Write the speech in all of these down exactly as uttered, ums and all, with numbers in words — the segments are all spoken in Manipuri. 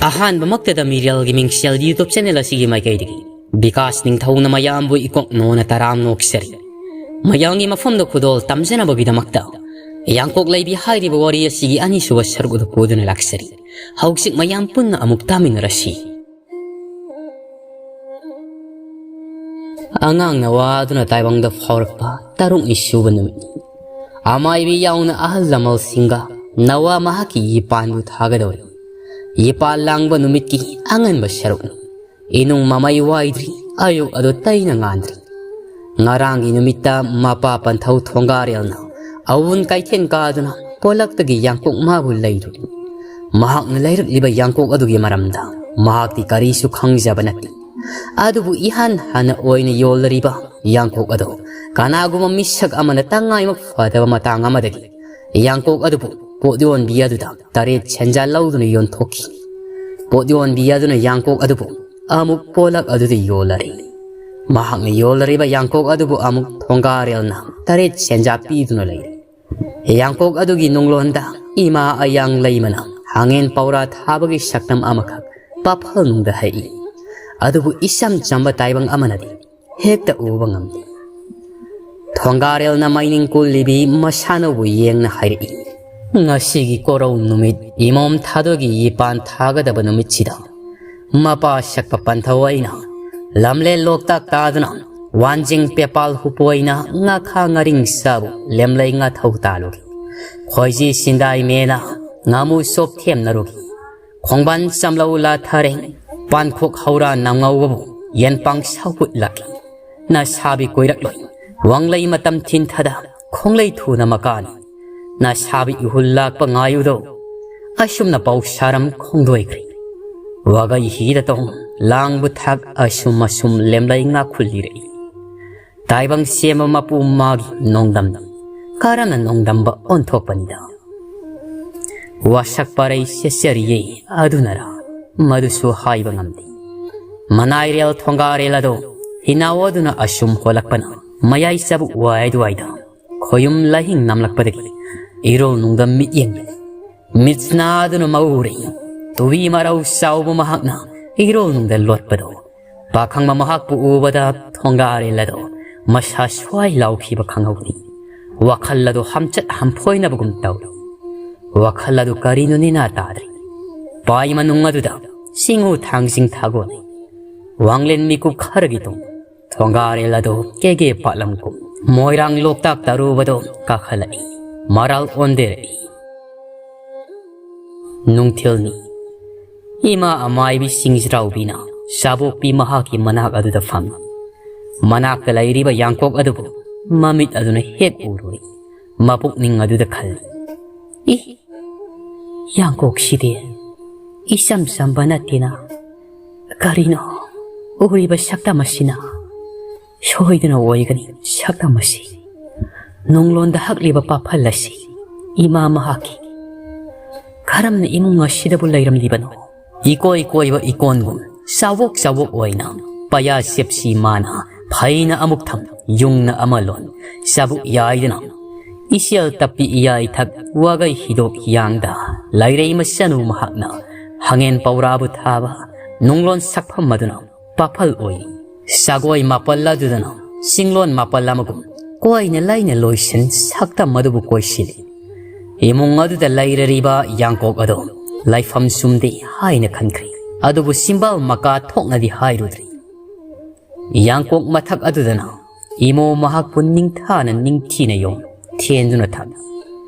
ꯑꯍꯥꯟꯕꯃꯛꯇꯗ ꯃꯤꯔꯦꯜꯒꯤ ꯃꯤꯡꯁꯦꯜ YouTube channel ꯑꯁꯤꯒꯤ ꯃꯥꯏꯀꯩꯗꯒꯤ ꯕꯤꯀꯥꯁ ꯅꯤꯡꯊꯧꯅ ꯃꯌꯥꯝꯕꯨ ꯏꯀꯣꯛ ꯅꯣꯟꯅ ꯇꯔꯥꯝ ꯅꯣꯛꯆꯔꯤ꯫ ꯃꯌꯥꯝꯒꯤ ꯃꯐꯝꯗ ꯈꯨꯗꯣꯜ ꯇꯝꯖꯅꯕꯒꯤꯗꯃꯛꯇ ꯌꯥꯡꯀꯣꯛ ꯂꯩꯕꯤ ꯍꯥꯏꯔꯤꯕ ꯋꯥꯔꯤ ꯑꯁꯤꯒꯤ ꯑꯅꯤꯁꯨꯕ ꯁꯔꯨꯛ ꯑꯗꯨ ꯄꯨꯗꯨꯅ ꯂꯥꯛꯆꯔꯤ꯫ ꯍꯧꯖꯤꯛ ꯃꯌꯥꯝ ꯄꯨꯟꯅ ꯑꯃꯨꯛ ꯇꯥꯃꯤꯟꯅꯔꯁꯤ꯫ ꯑꯉꯥꯡ ꯅꯋꯥ ꯑꯗꯨꯅ ꯇꯥꯏꯕꯪꯗ ꯐꯥꯎꯔꯛꯄ ꯇꯔꯨꯛꯅꯤ ꯁꯨꯕ ꯅꯨꯃꯤꯠꯅꯤ꯫ ꯑꯃꯥꯏꯕꯤ ꯌꯥꯎꯅ ꯑꯍꯜ ꯂꯃꯟꯁꯤꯡꯒ ꯅꯋꯥ ꯃꯍꯥꯛꯀꯤ ꯌꯤꯄꯥꯟꯕꯨ ꯊꯥꯒꯗꯧꯔꯤ꯫ ꯌꯤꯄꯥꯟ ꯂꯥꯡꯕ ꯅꯨꯃꯤꯠꯀꯤ ꯑꯉꯟꯕ ꯁꯔꯨꯛꯅꯤ꯫ ꯏꯅꯨꯡ ꯃꯃꯩ ꯋꯥꯏꯗ꯭ꯔꯤ, ꯑꯌꯨꯛ ꯑꯗꯨ ꯇꯩꯅ ꯉꯥꯟꯗ꯭ꯔꯤ꯫ ꯉꯔꯥꯡꯒꯤ ꯅꯨꯃꯤꯠꯇ ꯃꯄꯥ ꯄꯟꯊꯧ ꯊꯣꯡꯒꯥꯔꯦꯜꯅ ꯑꯋꯨꯟ ꯀꯩꯊꯦꯜ ꯀꯥꯗꯨꯅ ꯄꯣꯂꯛꯇꯒꯤ ꯌꯥꯡꯀꯣꯛ ꯃꯥꯕꯨ ꯂꯩꯔꯨꯔꯤ꯫ ꯃꯍꯥꯛꯅ ꯂꯩꯔꯛꯂꯤꯕ ꯌꯥꯡꯀꯣꯛ ꯑꯗꯨꯒꯤ ꯃꯔꯝꯗ ꯃꯍꯥꯛꯇꯤ ꯀꯔꯤꯁꯨ ꯈꯪꯖꯕ ꯅꯠꯇꯦ꯫ ꯑꯗꯨꯕꯨ ꯏꯍꯥꯟ ꯍꯥꯟꯅ ꯑꯣꯏꯅ ꯌꯣꯜꯂꯔꯤꯕ ꯌꯥꯡꯀꯣꯛ ꯑꯗꯨ ꯀꯅꯥꯒꯨꯝꯕ ꯃꯤꯁꯛ ꯑꯃꯅ ꯇꯉꯥꯏꯃꯛ ꯐꯗꯕ ꯃꯇꯥꯡ ꯑꯃꯗꯒꯤ ꯌꯥꯡꯀꯣꯛ ꯑꯗꯨꯕꯨ ꯄꯣꯠ ꯌꯣꯟꯕꯤ ꯑꯗꯨꯗ ꯇꯔꯦꯠ ꯁꯦꯟꯖꯥ ꯂꯧꯗꯨꯅ ꯌꯣꯟꯊꯣꯛꯈꯤ꯫ ꯄꯣꯠ ꯌꯣꯟꯕꯤ ꯑꯗꯨꯅ ꯌꯥꯡꯀꯣꯛ ꯑꯗꯨꯕꯨ ꯑꯃꯨꯛ ꯄꯣꯂꯛ ꯑꯗꯨꯗ ꯌꯣꯜꯂꯔꯤ꯫ ꯃꯍꯥꯛꯅ ꯌꯣꯜꯂꯔꯤꯕ ꯌꯥꯡꯀꯣꯛ ꯑꯗꯨꯕꯨ ꯑꯃꯨꯛ ꯊꯣꯡꯒꯥꯔꯦꯜꯅ ꯇꯔꯦꯠ ꯁꯦꯟꯖꯥ ꯄꯤꯗꯨꯅ ꯂꯩꯔꯤ꯫ ꯌꯥꯡꯀꯣꯛ ꯑꯗꯨꯒꯤ ꯅꯨꯡꯂꯣꯟꯗ ꯏꯃꯥ ꯑꯌꯥꯡ ꯂꯩꯃꯅ ꯍꯥꯡꯉꯦꯟ ꯄꯧꯔꯥ ꯊꯥꯕꯒꯤ ꯁꯛꯇꯝ ꯑꯃꯈꯛ ꯄꯥꯐꯜꯅꯨꯡꯗ ꯍꯛꯏ꯫ ꯑꯗꯨꯕꯨ ꯏꯆꯝ ꯆꯝꯕ ꯇꯥꯏꯕꯪ ꯑꯃꯅꯗꯤ ꯍꯦꯛꯇ ꯎꯕ ꯉꯝꯗꯦ꯫ ꯊꯣꯡꯒꯥꯔꯦꯜꯅ ꯃꯩꯅꯤꯡ ꯀꯨꯜꯂꯤꯕꯤ ꯃꯁꯥꯅꯧꯕꯨ ꯌꯦꯡꯅ ꯍꯥꯏꯔꯛꯏ, "ꯉꯁꯤꯒꯤ ꯀꯣꯔꯧ ꯅꯨꯃꯤꯠ ꯏꯃꯣꯝ ꯊꯥꯗꯣꯏꯒꯤ ꯌꯤꯄꯥꯟ ꯊꯥꯒꯗꯕ ꯅꯨꯃꯤꯠꯁꯤꯗ ꯃꯄꯥ ꯁꯛꯄ ꯄꯟꯊꯧ ꯑꯩꯅ ꯂꯝꯂꯦꯟ ꯂꯣꯛꯇꯥꯛ ꯇꯥꯗꯨꯅ ꯋꯥꯟꯖꯤꯡ ꯄꯦꯄꯥꯜ ꯍꯨꯄꯣꯏꯅ ꯉꯥꯈꯥ ꯉꯥꯔꯤꯡ ꯆꯥꯕꯨ ꯂꯦꯝꯂꯩ ꯉꯥꯊꯧ ꯇꯥꯜꯂꯨꯒꯦ꯫ ꯈꯣꯏꯖꯤ ꯁꯤꯟꯗꯥꯏ ꯃꯦꯅ ꯉꯥꯃꯨ ꯆꯣꯞ ꯊꯦꯝꯅꯔꯨꯒꯦ꯫ ꯈꯣꯡꯕꯥꯟ ꯆꯝꯂꯧ ꯂꯥꯊꯔꯦ, ꯄꯥꯟꯈꯣꯛ ꯍꯧꯔꯥ ꯅꯝꯉꯧꯕꯕꯨ ꯌꯦꯟꯄꯥꯡ ꯁꯥꯎꯍꯨꯠꯂꯛꯂꯤ꯫ ꯅꯁꯥꯕꯤ ꯀꯣꯏꯔꯛꯂꯣꯏ, ꯋꯥꯡꯂꯩ ꯃꯇꯝ ꯊꯤꯟꯊꯗ ꯈꯣꯡꯂꯩ ꯊꯨꯅ ꯃꯀꯥꯅꯤ꯫ ꯅꯁꯥꯕꯤ ꯏꯍꯨꯜ ꯂꯥꯛꯄ ꯉꯥꯏꯌꯨꯗꯧ, ꯑꯁꯨꯝꯅ ꯄꯥꯎ ꯁꯥꯔꯝ ꯈꯣꯡꯗꯣꯏꯈ꯭ꯔꯦ꯫ ꯋꯥꯒꯩ ꯍꯤꯗ ꯇꯣꯡ ꯂꯥꯡꯕ ꯊꯥꯛ ꯑꯁꯨꯝ ꯑꯁꯨꯝ ꯂꯦꯝꯂꯩ ꯉꯥꯈꯨꯜꯂꯤꯔꯛꯏ꯫ ꯇꯥꯏꯕꯪ ꯁꯦꯝꯕ ꯃꯄꯨ ꯃꯥꯒꯤ ꯅꯣꯡꯗꯝ ꯀꯔꯝꯅ ꯅꯣꯡꯗꯝꯕ ꯑꯣꯟꯊꯣꯛꯄꯅꯤꯗ꯫ ꯋꯥꯁꯛ ꯄꯔꯩ ꯁꯦꯠꯆꯔꯤꯌꯦ ꯑꯗꯨꯅꯔ ꯃꯗꯨꯁꯨ ꯍꯥꯏꯕ ꯉꯝꯗꯦ꯫ ꯃꯅꯥꯏꯔꯦꯜ ꯊꯣꯡꯒꯥꯔꯦꯜ ꯑꯗꯣ ꯍꯤꯅꯥꯎ ꯑꯗꯨꯅ ꯑꯁꯨꯝ ꯍꯣꯜꯂꯛꯄꯅ ꯃꯌꯥꯏ ꯆꯕꯨꯛ ꯋꯥꯏ ꯑꯗꯨꯋꯥꯏꯗ ꯈꯣꯌꯨꯝ ꯂꯥꯏꯍꯤꯡ ꯅꯝꯂꯛꯄꯗꯒꯤ ꯏꯔꯣꯜ ꯅꯨꯡꯗꯝ ꯃꯤꯠꯌꯦꯡ ꯃꯤꯠꯁꯅꯥꯗꯨꯅ ꯃꯧꯔꯤ꯫ ꯇꯨꯕꯤ ꯃꯔꯧ ꯆꯥꯎꯕ ꯃꯍꯥꯛꯅ ꯏꯔꯣꯜꯅꯨꯡꯗ ꯂꯣꯠꯄꯗꯣ, ꯄꯥꯈꯪꯕ ꯃꯍꯥꯛꯄꯨ ꯎꯕꯗ ꯊꯣꯡꯒꯥꯔꯦꯜ ꯑꯗꯣ ꯃꯁꯥ ꯁ꯭ꯋꯥꯏ ꯂꯥꯎꯈꯤꯕ ꯈꯪꯍꯧꯗꯦ꯫ ꯋꯥꯈꯜ ꯑꯗꯨ ꯍꯝꯆꯠ ꯍꯝꯐꯣꯏꯅꯕꯒꯨꯝ ꯇꯧꯏ꯫ ꯋꯥꯈꯜ ꯑꯗꯨ ꯀꯔꯤꯅꯣ ꯅꯦꯅꯥ ꯇꯥꯗ꯭ꯔꯤ꯫ ꯄꯥꯏ ꯃꯅꯨꯡ ꯑꯗꯨꯗ ꯆꯤꯡꯉꯨ ꯊꯥꯡꯖꯤꯡ ꯊꯥꯒꯣꯜꯂꯤ꯫ ꯋꯥꯡꯂꯦꯟ ꯃꯤꯀꯨꯞ ꯈꯔꯒꯤ ꯇꯨꯡ ꯊꯣꯡꯒꯥꯔꯦꯜ ꯑꯗꯨ ꯀꯦꯒꯦ ꯄꯥꯠꯂꯝ ꯀꯨꯝ ꯃꯣꯏꯔꯥꯡ ꯂꯣꯛꯇꯥꯛ ꯇꯔꯨꯕꯗꯣ ꯀꯥꯈꯠꯂꯛꯏ꯫ ꯃꯔꯥꯜ ꯑꯣꯟꯗꯦꯔꯛꯏ꯫ ꯅꯨꯡꯊꯤꯜꯅꯤ꯫ ꯏꯃꯥ ꯑꯃꯥꯏꯕꯤ ꯁꯤꯡꯖ꯭ꯔꯥꯎꯕꯤꯅ ꯆꯥꯕꯣꯛꯄꯤ ꯃꯍꯥꯛꯀꯤ ꯃꯅꯥꯛ ꯑꯗꯨꯗ ꯐꯝꯃꯤ꯫ ꯃꯅꯥꯛꯇ ꯂꯩꯔꯤꯕ ꯌꯥꯡꯀꯣꯛ ꯑꯗꯨꯕꯨ ꯃꯃꯤꯠ ꯑꯗꯨꯅ ꯍꯦꯛ ꯎꯔꯨꯏ꯫ ꯃꯄꯨꯛꯅꯤꯡ ꯑꯗꯨꯗ ꯈꯜꯂꯤ, "ꯏ, ꯌꯥꯡꯀꯣꯛꯁꯤꯗꯤ ꯏꯆꯝ ꯆꯝꯕ ꯅꯠꯇꯦꯅ꯫ ꯀꯔꯤꯅꯣ ꯎꯔꯤꯕ ꯁꯛꯇꯝ ꯑꯁꯤꯅ? ꯁꯣꯏꯗꯅ ꯑꯣꯏꯒꯅꯤ ꯁꯛꯇꯝ ꯑꯁꯤ꯫ ꯅꯨꯡꯂꯣꯟꯗ ꯍꯛꯂꯤꯕ ꯄꯥꯐꯜ ꯑꯁꯤ ꯏꯃꯥ ꯃꯍꯥꯛꯀꯤ꯫ ꯀꯔꯝꯅ ꯏꯃꯨꯡ ꯑꯁꯤꯗꯕꯨ ꯂꯩꯔꯝꯂꯤꯕꯅꯣ?" ꯏꯀꯣꯏ ꯀꯣꯏꯕ ꯏꯀꯣꯟꯒꯨꯝ ꯆꯥꯎꯕꯣꯛ ꯆꯥꯎꯕꯣꯛ ꯑꯣꯏꯅ ꯄꯌꯥ ꯆꯦꯞꯁꯤ ꯃꯥꯅ ꯐꯩꯅ ꯑꯃꯨꯛ ꯊꯝ, ꯌꯨꯡꯅ ꯑꯃ ꯂꯣꯟ, ꯆꯥꯕꯨꯛ ꯌꯥꯏꯗꯅ ꯏꯆꯦꯜ ꯇꯞꯄꯤ ꯏꯌꯥꯏ ꯊꯛ ꯋꯥꯒꯩ ꯍꯤꯗꯣꯛ ꯌꯥꯡꯗ ꯂꯩꯔꯩ ꯃꯆꯥꯅꯨ ꯃꯍꯥꯛꯅ ꯍꯪꯉꯦꯟ ꯄꯧꯔꯥꯕꯨ ꯊꯥꯕ ꯅꯨꯡꯂꯣꯟ ꯁꯛꯐꯝ ꯑꯗꯨꯅ ꯄꯥꯐꯜ ꯑꯣꯏ꯫ ꯁꯒꯣꯏ ꯃꯥꯄꯜ ꯑꯗꯨꯗꯅ ꯆꯤꯡꯂꯣꯟ ꯃꯥꯄꯜ ꯑꯃꯒꯨꯝ ꯀꯣꯏꯅ ꯂꯩꯅ ꯂꯣꯏꯁꯤꯟ ꯁꯛꯇꯝ ꯑꯗꯨꯕꯨ ꯀꯣꯏꯁꯤꯜꯂꯤ꯫ ꯏꯃꯨꯡ ꯑꯗꯨꯗ ꯂꯩꯔꯔꯤꯕ ꯌꯥꯡꯀꯣꯛ ꯑꯗꯨ ꯂꯩꯐꯝ ꯆꯨꯝꯗꯦ ꯍꯥꯏꯅ ꯈꯟꯈ꯭ꯔꯦ꯫ ꯑꯗꯨꯕꯨ ꯆꯤꯝꯕꯥꯜ ꯃꯀꯥ ꯊꯣꯛꯅꯗꯤ ꯍꯥꯏꯔꯨꯗ꯭ꯔꯤ꯫ ꯌꯥꯡꯀꯣꯛ ꯃꯊꯛ ꯑꯗꯨꯗꯅ ꯏꯃꯣ ꯃꯍꯥꯛꯄꯨ ꯅꯤꯡꯊꯥꯅ ꯅꯤꯡꯊꯤꯅ ꯌꯣꯝ ꯊꯦꯟꯗꯨꯅ ꯊꯝꯃꯤ꯫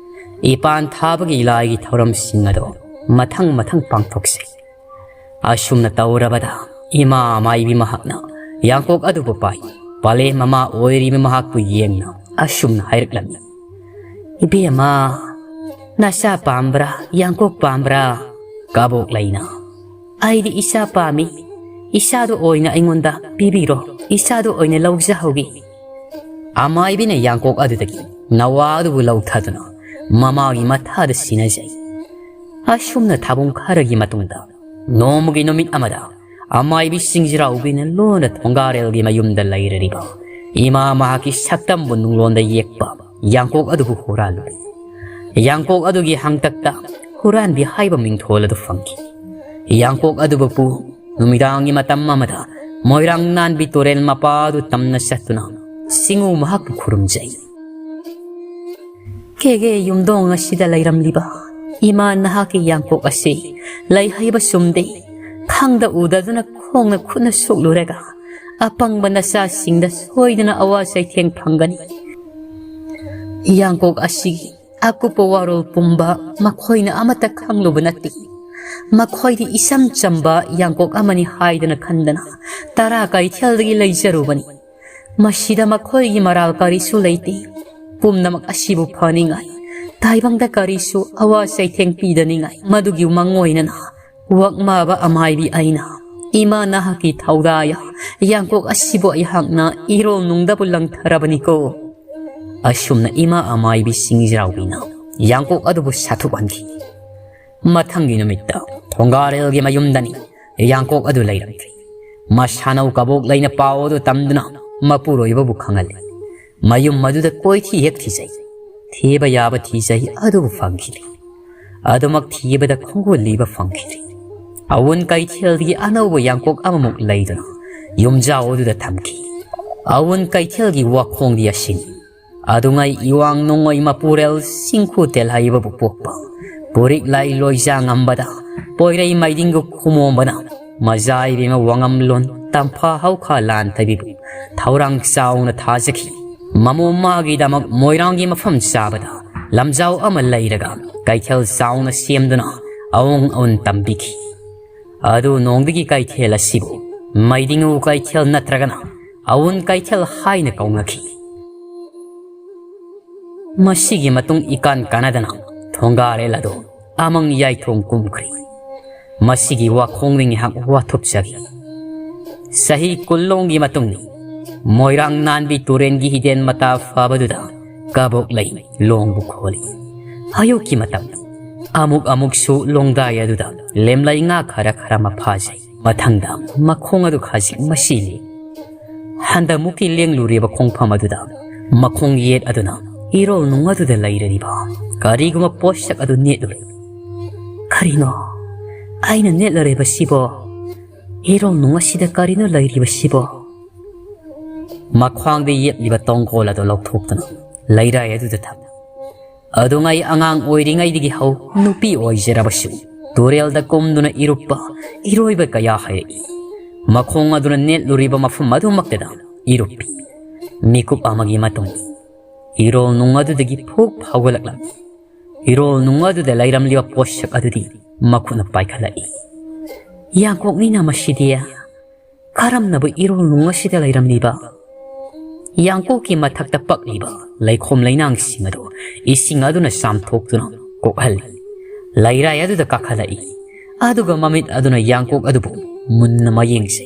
ꯏꯄꯥꯟ ꯊꯥꯕꯒꯤ ꯂꯥꯏꯒꯤ ꯊꯧꯔꯝꯁꯤꯡ ꯑꯗꯨ ꯃꯊꯪ ꯃꯊꯪ ꯄꯥꯡꯊꯣꯛꯆꯩ꯫ ꯑꯁꯨꯝꯅ ꯇꯧꯔꯕꯗ ꯏꯃꯥ ꯃꯥꯏꯕꯤ ꯃꯍꯥꯛꯅ ꯌꯥꯡꯀꯣꯛ ꯑꯗꯨꯕꯨ ꯄꯥꯏ꯫ ꯄꯥꯂꯦ ꯃꯃꯥ ꯑꯣꯏꯔꯤꯕ ꯃꯍꯥꯛꯄꯨ ꯌꯦꯡꯅ ꯑꯁꯨꯝꯅ ꯍꯥꯏꯔꯛꯂꯝꯃꯤ, "ꯏꯕꯦꯝꯃ, ꯅꯆꯥ ꯄꯥꯝꯕ꯭ꯔꯥ, ꯌꯥꯡꯀꯣꯛ ꯄꯥꯝꯕ꯭ꯔꯥ?" ꯀꯥꯕꯣꯛ ꯂꯩꯅ, "ꯑꯩꯗꯤ ꯏꯆꯥ ꯄꯥꯝꯃꯤ꯫ ꯏꯆꯥꯗꯣ ꯑꯣꯏꯅ ꯑꯩꯉꯣꯟꯗ ꯄꯤꯕꯤꯔꯣ꯫ ꯏꯆꯥꯗꯣ ꯑꯣꯏꯅ ꯂꯧꯖꯍꯧꯒꯦ꯫" ꯑꯃꯥꯏꯕꯤꯅ ꯌꯥꯡꯀꯣꯛ ꯑꯗꯨꯗꯒꯤ ꯅꯋꯥ ꯑꯗꯨꯕꯨ ꯂꯧꯊꯗꯨꯅ ꯃꯃꯥꯒꯤ ꯃꯊꯥꯗ ꯁꯤꯟꯅꯖꯩ꯫ ꯑꯁꯨꯝꯅ ꯊꯥꯕꯨꯡ ꯈꯔꯒꯤ ꯃꯇꯨꯡꯗ ꯅꯣꯡꯃꯒꯤ ꯅꯨꯃꯤꯠ ꯑꯃꯗ ꯑꯃꯥꯏꯕꯤ ꯁꯤꯡꯖꯤꯔꯥꯎꯕꯤꯅ ꯂꯣꯟꯅ ꯊꯣꯡꯒꯥꯔꯦꯜꯒꯤ ꯃꯌꯨꯝꯗ ꯂꯩꯔꯔꯤꯕ ꯏꯃꯥ ꯃꯍꯥꯛꯀꯤ ꯁꯛꯇꯝꯕꯨ ꯅꯨꯡꯂꯣꯟꯗ ꯌꯦꯛꯄ ꯌꯥꯡꯀꯣꯛ ꯑꯗꯨꯕꯨ ꯍꯨꯔꯥꯜꯂꯨꯔꯦ꯫ ꯌꯥꯡꯀꯣꯛ ꯑꯗꯨꯒꯤ ꯍꯥꯡꯇꯛꯇ ꯍꯨꯔꯥꯟꯕꯤ ꯍꯥꯏꯕ ꯃꯤꯡꯊꯣꯜ ꯑꯗꯨ ꯐꯪꯈꯤ꯫ ꯌꯥꯡꯀꯣꯛ ꯑꯗꯨꯕꯨ ꯄꯨ ꯅꯨꯃꯤꯗꯥꯡꯒꯤ ꯃꯇꯝ ꯑꯃꯗ ꯃꯣꯏꯔꯥꯡ ꯅꯥꯟꯕꯤ ꯇꯨꯔꯦꯜ ꯃꯄꯥ ꯑꯗꯨ ꯇꯝꯅ ꯆꯠꯇꯨꯅ ꯆꯤꯡꯉꯨ ꯃꯍꯥꯛꯄꯨ ꯈꯨꯔꯨꯝꯖꯩ꯫ ꯀꯦꯒꯦ ꯌꯨꯝꯗꯣꯡ ꯑꯁꯤꯗ ꯂꯩꯔꯝꯂꯤꯕ ꯏꯃꯥ ꯅꯍꯥꯛꯀꯤ ꯌꯥꯡꯀꯣꯛ ꯑꯁꯤ ꯂꯩ ꯍꯩꯕ ꯆꯨꯝꯗꯦ꯫ ꯈꯪꯗ ꯎꯗꯗꯨꯅ ꯈꯣꯡꯅ ꯈꯨꯠꯅ ꯁꯣꯛꯂꯨꯔꯒ ꯑꯄꯪꯕ ꯅꯆꯥꯁꯤꯡꯗ ꯁꯣꯏꯗꯅ ꯑꯋꯥ ꯆꯩꯊꯦꯡ ꯐꯪꯒꯅꯤ꯫ ꯌꯥꯡꯀꯣꯛ ꯑꯁꯤꯒꯤ ꯑꯀꯨꯞꯄ ꯋꯥꯔꯣꯜ ꯄꯨꯝꯕ ꯃꯈꯣꯏꯅ ꯑꯃꯠꯇ ꯈꯪꯂꯨꯕ ꯅꯠꯇꯦ꯫ ꯃꯈꯣꯏꯗꯤ ꯏꯆꯝ ꯆꯝꯕ ꯌꯥꯡꯀꯣꯛ ꯑꯃꯅꯤ ꯍꯥꯏꯗꯅ ꯈꯟꯗꯅ ꯇꯔꯥ ꯀꯩꯊꯦꯜꯗꯒꯤ ꯂꯩꯖꯔꯨꯕꯅꯤ꯫ ꯃꯁꯤꯗ ꯃꯈꯣꯏꯒꯤ ꯃꯔꯥꯜ ꯀꯔꯤꯁꯨ ꯂꯩꯇꯦ꯫ ꯄꯨꯝꯅꯃꯛ ꯑꯁꯤꯕꯨ ꯐꯅꯤꯡꯉꯥꯏ, ꯇꯥꯏꯕꯪꯗ ꯀꯔꯤꯁꯨ ꯑꯋꯥ ꯆꯩꯊꯦꯡ ꯄꯤꯗꯅꯤꯡꯉꯥꯏ, ꯃꯗꯨꯒꯤ ꯃꯪ ꯑꯣꯏꯅꯅ ꯋꯥꯛꯃꯥꯕ ꯑꯃꯥꯏꯕꯤ ꯑꯩꯅ ꯏꯃꯥ ꯅꯍꯥꯛꯀꯤ ꯊꯧꯗꯥ ꯌꯥꯡꯀꯣꯛ ꯑꯁꯤꯕꯨ ꯑꯩꯍꯥꯛꯅ ꯏꯔꯣꯜ ꯅꯨꯡꯗꯕꯨ ꯂꯪꯊꯔꯕꯅꯤꯀꯣ꯫ ꯑꯁꯨꯝꯅ ꯏꯃꯥ ꯑꯃꯥꯏꯕꯤ ꯁꯤꯡꯖꯥꯎꯕꯤꯅ ꯌꯥꯡꯀꯣꯛ ꯑꯗꯨꯕꯨ ꯁꯥꯊꯨꯍꯟꯈꯤ꯫ ꯃꯊꯪꯒꯤ ꯅꯨꯃꯤꯠꯇ ꯊꯣꯡꯒꯥꯔꯦꯜꯒꯤ ꯃꯌꯨꯝꯗꯅꯤ ꯌꯥꯡꯀꯣꯛ ꯑꯗꯨ ꯂꯩꯔꯝꯗ꯭ꯔꯤ꯫ ꯃꯁꯥꯅꯧ ꯀꯕꯣꯛ ꯂꯩꯅ ꯄꯥꯎ ꯑꯗꯨ ꯇꯝꯗꯨꯅ ꯃꯄꯨꯔꯣꯏꯕꯕꯨ ꯈꯪꯍꯜꯂꯤ꯫ ꯃꯌꯨꯝ ꯑꯗꯨꯗ ꯀꯣꯏꯊꯤ ꯍꯦꯛ ꯊꯤꯖꯩ꯫ ꯊꯤꯕ ꯌꯥꯕ ꯊꯤꯖꯩ, ꯑꯗꯨꯕꯨ ꯐꯪꯈꯤꯗꯦ꯫ ꯑꯗꯨꯃꯛ ꯊꯤꯕꯗ ꯈꯣꯡꯒꯨꯜ ꯂꯤꯕ ꯐꯪꯈꯤꯗꯦ꯫ ꯑꯋꯨꯟ ꯀꯩꯊꯦꯜꯗꯒꯤ ꯑꯅꯧꯕ ꯌꯥꯡꯀꯣꯛ ꯑꯃꯃꯨꯛ ꯂꯩꯗꯨꯅ ꯌꯨꯝꯖꯥꯎ ꯑꯗꯨꯗ ꯊꯝꯈꯤ꯫ ꯑꯋꯨꯟ ꯀꯩꯊꯦꯜꯒꯤ ꯋꯥꯈꯣꯡꯗꯤ ꯑꯁꯤꯅꯤ꯫ ꯑꯗꯨꯉꯩ ꯏꯋꯥꯡ ꯅꯣꯡꯉꯣꯏ ꯃꯄꯨꯔꯦꯜ ꯁꯤꯡꯈꯨ ꯇꯦꯜꯍꯩꯕꯕꯨ ꯄꯣꯛꯄ ꯄꯨꯔꯤꯛ ꯂꯥꯏ ꯂꯣꯏꯖꯥ ꯉꯝꯕꯗ ꯄꯣꯏꯔꯩ ꯃꯩꯗꯤꯡꯒ ꯈꯨꯃꯣꯝꯕꯅ ꯃꯖꯥꯏꯕꯤꯃ ꯋꯥꯉꯝꯂꯣꯟ ꯇꯝꯐꯥ ꯍꯧꯈꯥ ꯂꯥꯟꯊꯕꯤꯕꯨ ꯊꯧꯔꯥꯡ ꯆꯥꯎꯅ ꯊꯥꯖꯈꯤ꯫ ꯃꯃꯣ ꯃꯥꯒꯤꯗꯃꯛ ꯃꯣꯏꯔꯥꯡꯒꯤ ꯃꯐꯝ ꯆꯥꯕꯗ ꯂꯝꯖꯥꯎ ꯑꯃ ꯂꯩꯔꯒ ꯀꯩꯊꯦꯜ ꯆꯥꯎꯅ ꯁꯦꯝꯗꯨꯅ ꯑꯋꯣꯡ ꯑꯋꯨꯟ ꯇꯝꯕꯤꯈꯤ꯫ ꯑꯗꯨ ꯅꯣꯡꯗꯒꯤ ꯀꯩꯊꯦꯜ ꯑꯁꯤꯕꯨ ꯃꯩꯗꯤꯡꯉꯨ ꯀꯩꯊꯦꯜ ꯅꯠꯇ꯭ꯔꯒꯅ ꯑꯋꯨꯟ ꯀꯩꯊꯦꯜ ꯍꯥꯏꯅ ꯀꯧꯅꯈꯤ꯫ ꯃꯁꯤꯒꯤ ꯃꯇꯨꯡ ꯏꯀꯥꯟ ꯀꯥꯟꯅꯗꯅ ꯊꯣꯡꯒꯥꯔꯦꯜ ꯑꯗꯨ ꯑꯃꯪ ꯌꯥꯏꯊꯣꯡ ꯀꯨꯝꯈ꯭ꯔꯤ꯫ ꯃꯁꯤꯒꯤ ꯋꯥꯈꯣꯡꯗ ꯉꯥꯏꯍꯥꯛ ꯋꯥꯊꯨꯞꯆꯈꯤ꯫ ꯆꯍꯤ ꯀꯨꯟꯂꯣꯝꯒꯤ ꯃꯇꯨꯡꯗ ꯃꯣꯏꯔꯥꯡ ꯅꯥꯟꯕꯤ ꯇꯨꯔꯦꯟꯒꯤ ꯍꯤꯗꯦꯟ ꯃꯇꯥ ꯐꯕꯗꯨꯗ ꯀꯕꯣꯛ ꯂꯩ ꯂꯣꯡꯕꯨ ꯈꯣꯜꯂꯤ꯫ ꯑꯌꯨꯛꯀꯤ ꯃꯇꯝ ꯑꯃꯨꯛ ꯑꯃꯨꯛꯁꯨ ꯂꯣꯡꯗꯥꯏ ꯑꯗꯨꯗ ꯂꯦꯝꯂꯩ ꯉꯥ ꯈꯔ ꯈꯔ ꯃꯐꯥꯖꯩ꯫ ꯃꯊꯪꯗ ꯃꯈꯣꯡ ꯑꯗꯨ ꯈꯖꯤꯛ ꯃꯁꯤꯜꯂꯤ꯫ ꯍꯟꯗꯃꯨꯛꯀꯤ ꯂꯦꯡꯂꯨꯔꯤꯕ ꯈꯣꯡꯐꯝ ꯑꯗꯨꯗ ꯃꯈꯣꯡ ꯌꯦꯠ ꯑꯗꯨꯅ ꯏꯔꯣꯜ ꯅꯨꯡ ꯑꯗꯨꯗ ꯂꯩꯔꯤꯕ ꯀꯔꯤꯒꯨꯝꯕ ꯄꯣꯠꯁꯛ ꯑꯗꯨ ꯅꯦꯠꯂꯨꯔꯦ꯫ ꯀꯔꯤꯅꯣ? ꯑꯩꯅ ꯅꯦꯠꯂꯨꯔꯤꯕꯁꯤꯕꯣ? ꯏꯔꯣꯜ ꯅꯨꯡ ꯑꯁꯤꯗ ꯀꯔꯤꯅꯣ ꯂꯩꯔꯤꯕꯁꯤꯕꯣ? ꯃꯈ꯭ꯋꯥꯡꯗ ꯌꯦꯞꯂꯤꯕ ꯇꯣꯡꯒꯣꯜ ꯑꯗꯨ ꯂꯧꯊꯣꯛꯇꯨꯅ ꯂꯩꯔꯥꯏ ꯑꯗꯨꯗ ꯊꯝꯃꯤ꯫ ꯑꯗꯨꯉꯩ ꯑꯉꯥꯡ ꯑꯣꯏꯔꯤꯉꯩꯗꯒꯤ ꯍꯧ ꯅꯨꯄꯤ ꯑꯣꯏꯖꯔꯕꯁꯨ ꯇꯨꯔꯦꯜꯗ ꯀꯨꯝꯗꯨꯅ ꯏꯔꯨꯞꯄ, ꯏꯔꯣꯏꯕ ꯀꯌꯥ ꯍꯩꯔꯛꯏ꯫ ꯃꯈꯣꯡ ꯑꯗꯨꯅ ꯅꯦꯠꯂꯨꯔꯤꯕ ꯃꯐꯝ ꯑꯗꯨꯃꯛꯇꯗ ꯏꯔꯨꯞꯄꯤ꯫ ꯃꯤꯀꯨꯞ ꯑꯃꯒꯤ ꯃꯇꯨꯡꯗ ꯏꯔꯣꯜ ꯅꯨꯡ ꯑꯗꯨꯗꯒꯤ ꯐꯨꯛ ꯐꯥꯎꯒꯠꯂꯛꯂꯝꯃꯤ꯫ ꯏꯔꯣꯜ ꯅꯨꯡ ꯑꯗꯨꯗ ꯂꯩꯔꯝꯂꯤꯕ ꯄꯣꯠꯁꯛ ꯑꯗꯨꯗꯤ ꯃꯈꯨꯠꯅ ꯄꯥꯏꯈꯠꯂꯛꯏ꯫ ꯌꯥꯡꯀꯣꯛꯅꯤꯅ ꯃꯁꯤꯗꯤ꯫ ꯀꯔꯝꯅꯕꯨ ꯏꯔꯣꯜ ꯅꯨꯡ ꯑꯁꯤꯗ ꯂꯩꯔꯝꯂꯤꯕ? ꯌꯥꯡꯀꯣꯛꯀꯤ ꯃꯊꯛꯇ ꯄꯛꯂꯤꯕ ꯂꯩꯈꯣꯝ ꯂꯩꯅꯥꯡꯁꯤꯡ ꯑꯗꯨ ꯏꯁꯤꯡ ꯑꯗꯨꯅ ꯆꯥꯝꯊꯣꯛꯇꯨꯅ ꯀꯣꯛꯍꯜꯂꯤ꯫ ꯂꯩꯔꯥꯏ ꯑꯗꯨꯗ ꯀꯥꯈꯠꯂꯛꯏ꯫ ꯑꯗꯨꯒ ꯃꯃꯤꯠ ꯑꯗꯨꯅ ꯌꯥꯡꯀꯣꯛ ꯑꯗꯨꯕꯨ ꯃꯨꯟꯅ ꯃꯌꯦꯡꯁꯤ꯫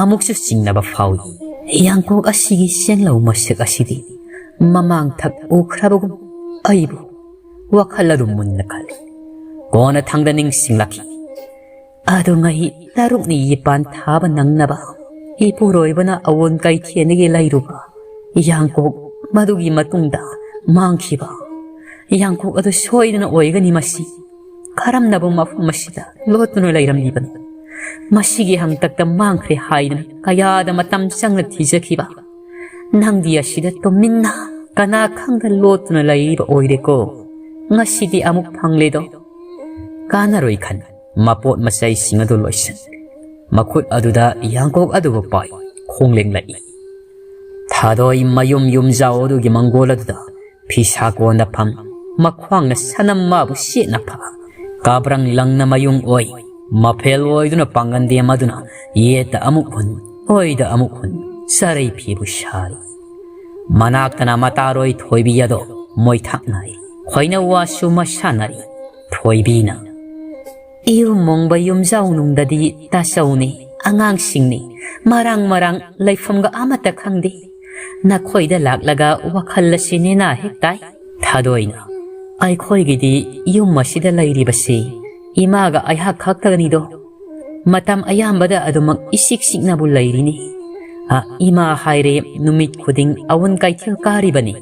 ꯑꯃꯨꯛꯁꯨ ꯆꯤꯡꯅꯕ ꯐꯥꯎꯏ꯫ ꯌꯥꯡꯀꯣꯛ ꯑꯁꯤꯒꯤ ꯆꯦꯡꯂꯧ ꯃꯁꯛ ꯑꯁꯤꯗꯤ ꯃꯃꯥꯡ ꯊꯛ ꯎꯈ꯭ꯔꯕꯒꯨꯝ ꯑꯩꯕꯨ ꯋꯥꯈꯜ ꯑꯗꯨ ꯃꯨꯟꯅ ꯈꯜꯂꯤ꯫ ꯀꯣꯟꯅ ꯊꯪꯗ ꯅꯤꯡꯁꯤꯡꯂꯛꯈꯤ꯫ ꯑꯗꯨꯉꯩ ꯇꯔꯨꯛꯅꯤ ꯌꯦꯄꯥꯟ ꯊꯥꯕ ꯅꯪꯅꯕ ꯏꯄꯨꯔꯣꯏꯕꯅ ꯑꯋꯣꯟ ꯀꯩꯊꯦꯜꯗꯒꯤ ꯂꯩꯔꯨꯕ ꯌꯥꯡꯀꯣꯛ, ꯃꯗꯨꯒꯤ ꯃꯇꯨꯡꯗ ꯃꯥꯡꯈꯤꯕ ꯌꯥꯡꯀꯣꯛ ꯑꯗꯨ ꯁꯣꯏꯗꯅ ꯑꯣꯏꯒꯅꯤ꯫ ꯃꯁꯤ ꯀꯔꯝꯅꯕꯨ ꯃꯐꯝ ꯑꯁꯤꯗ ꯂꯣꯠꯇꯨꯅ ꯂꯩꯔꯝꯂꯤꯕꯅꯣ? ꯃꯁꯤꯒꯤ ꯍꯪꯇꯛꯇ ꯃꯥꯡꯈ꯭ꯔꯦ ꯍꯥꯏꯗꯨꯅ ꯀꯌꯥꯗ ꯃꯇꯝ ꯆꯪꯅ ꯊꯤꯖꯈꯤꯕ ꯅꯪꯗꯤ ꯑꯁꯤꯗ ꯇꯨꯃꯤꯟꯅ ꯀꯅꯥ ꯈꯪꯗ ꯂꯣꯠꯇꯨꯅ ꯂꯩꯔꯤꯕ ꯑꯣꯏꯔꯦꯀꯣ꯫ ꯉꯁꯤꯗꯤ ꯑꯃꯨꯛ ꯐꯪꯂꯦꯗꯣ꯫ ꯀꯥꯟꯅꯔꯣꯏ ꯈꯟ ꯃꯄꯣꯠ ꯃꯆꯩꯁꯤꯡ ꯑꯗꯨ ꯂꯣꯏꯁꯤꯟ꯫ ꯃꯈꯨꯠ ꯑꯗꯨꯗ ꯌꯥꯡꯀꯣꯛ ꯑꯗꯨꯕꯨ ꯄꯥꯏ ꯈꯣꯡꯂꯦꯡꯂꯛꯏ꯫ ꯊꯥꯗꯣꯏ ꯃꯌꯨꯝ ꯌꯨꯝꯖꯥꯎ ꯑꯗꯨꯒꯤ ꯃꯪꯒꯣꯜ ꯑꯗꯨꯗ ꯐꯤꯁꯥ ꯀꯣꯟꯗ ꯐꯝ, ꯃꯈ꯭ꯋꯥꯡꯅ ꯁꯅꯝ ꯃꯥꯕꯨ ꯁꯦꯠꯅ ꯐꯥ꯫ ꯀꯥꯕ꯭ꯔꯪ ꯂꯪꯅ ꯃꯌꯨꯡ ꯑꯣꯏ, ꯃꯐꯦꯜ ꯑꯣꯏꯗꯨꯅ ꯄꯥꯡꯒꯟꯗꯦꯝ ꯑꯗꯨꯅ ꯌꯦꯠꯇ ꯑꯃꯨꯛ ꯍꯨꯟ, ꯑꯣꯏꯗ ꯑꯃꯨꯛ ꯍꯨꯟ, ꯆꯔꯩ ꯐꯤꯕꯨ ꯁꯥꯔꯤ꯫ ꯃꯅꯥꯛꯇꯅ ꯃꯇꯥꯔꯣꯏ ꯊꯣꯏꯕꯤ ꯑꯗꯣ ꯃꯣꯏꯊꯥꯛꯅꯔꯤ꯫ ꯈꯣꯏꯅꯧ ꯋꯥꯁꯨ ꯃꯁꯥꯟꯅꯔꯤ꯫ ꯊꯣꯏꯕꯤꯅ, "ꯏꯌꯨꯝ ꯃꯣꯡꯕ ꯌꯨꯝꯖꯥꯎꯅꯨꯡꯗꯗꯤ ꯇꯥꯆꯧꯅꯤ, ꯑꯉꯥꯡꯁꯤꯡꯅꯤ, ꯃꯔꯥꯡ ꯃꯔꯥꯡ ꯂꯩꯐꯝꯒ ꯑꯃꯠꯇ ꯈꯪꯗꯦ꯫ ꯅꯈꯣꯏꯗ ꯂꯥꯛꯂꯒ ꯋꯥꯈꯜ ꯑꯁꯤ ꯅꯦꯅꯥ ꯍꯦꯛ ꯇꯥꯏ꯫" ꯊꯥꯗꯣꯏꯅ, "ꯑꯩꯈꯣꯏꯒꯤꯗꯤ ꯌꯨꯝ ꯑꯁꯤꯗ ꯂꯩꯔꯤꯕꯁꯤ ꯏꯃꯥꯒ ꯑꯩꯍꯥꯛ ꯈꯛꯇꯒꯅꯤꯗꯣ꯫ ꯃꯇꯝ ꯑꯌꯥꯝꯕꯗ ꯑꯗꯨꯃꯛ ꯏꯆꯤꯛ ꯆꯤꯛꯅꯕꯨ ꯂꯩꯔꯤꯅꯤ꯫ ꯑ, ꯏꯃꯥ ꯍꯥꯏꯔꯦ ꯅꯨꯃꯤꯠ ꯈꯨꯗꯤꯡ ꯑꯋꯨꯟ ꯀꯩꯊꯦꯜ ꯀꯥꯔꯤꯕꯅꯤ꯫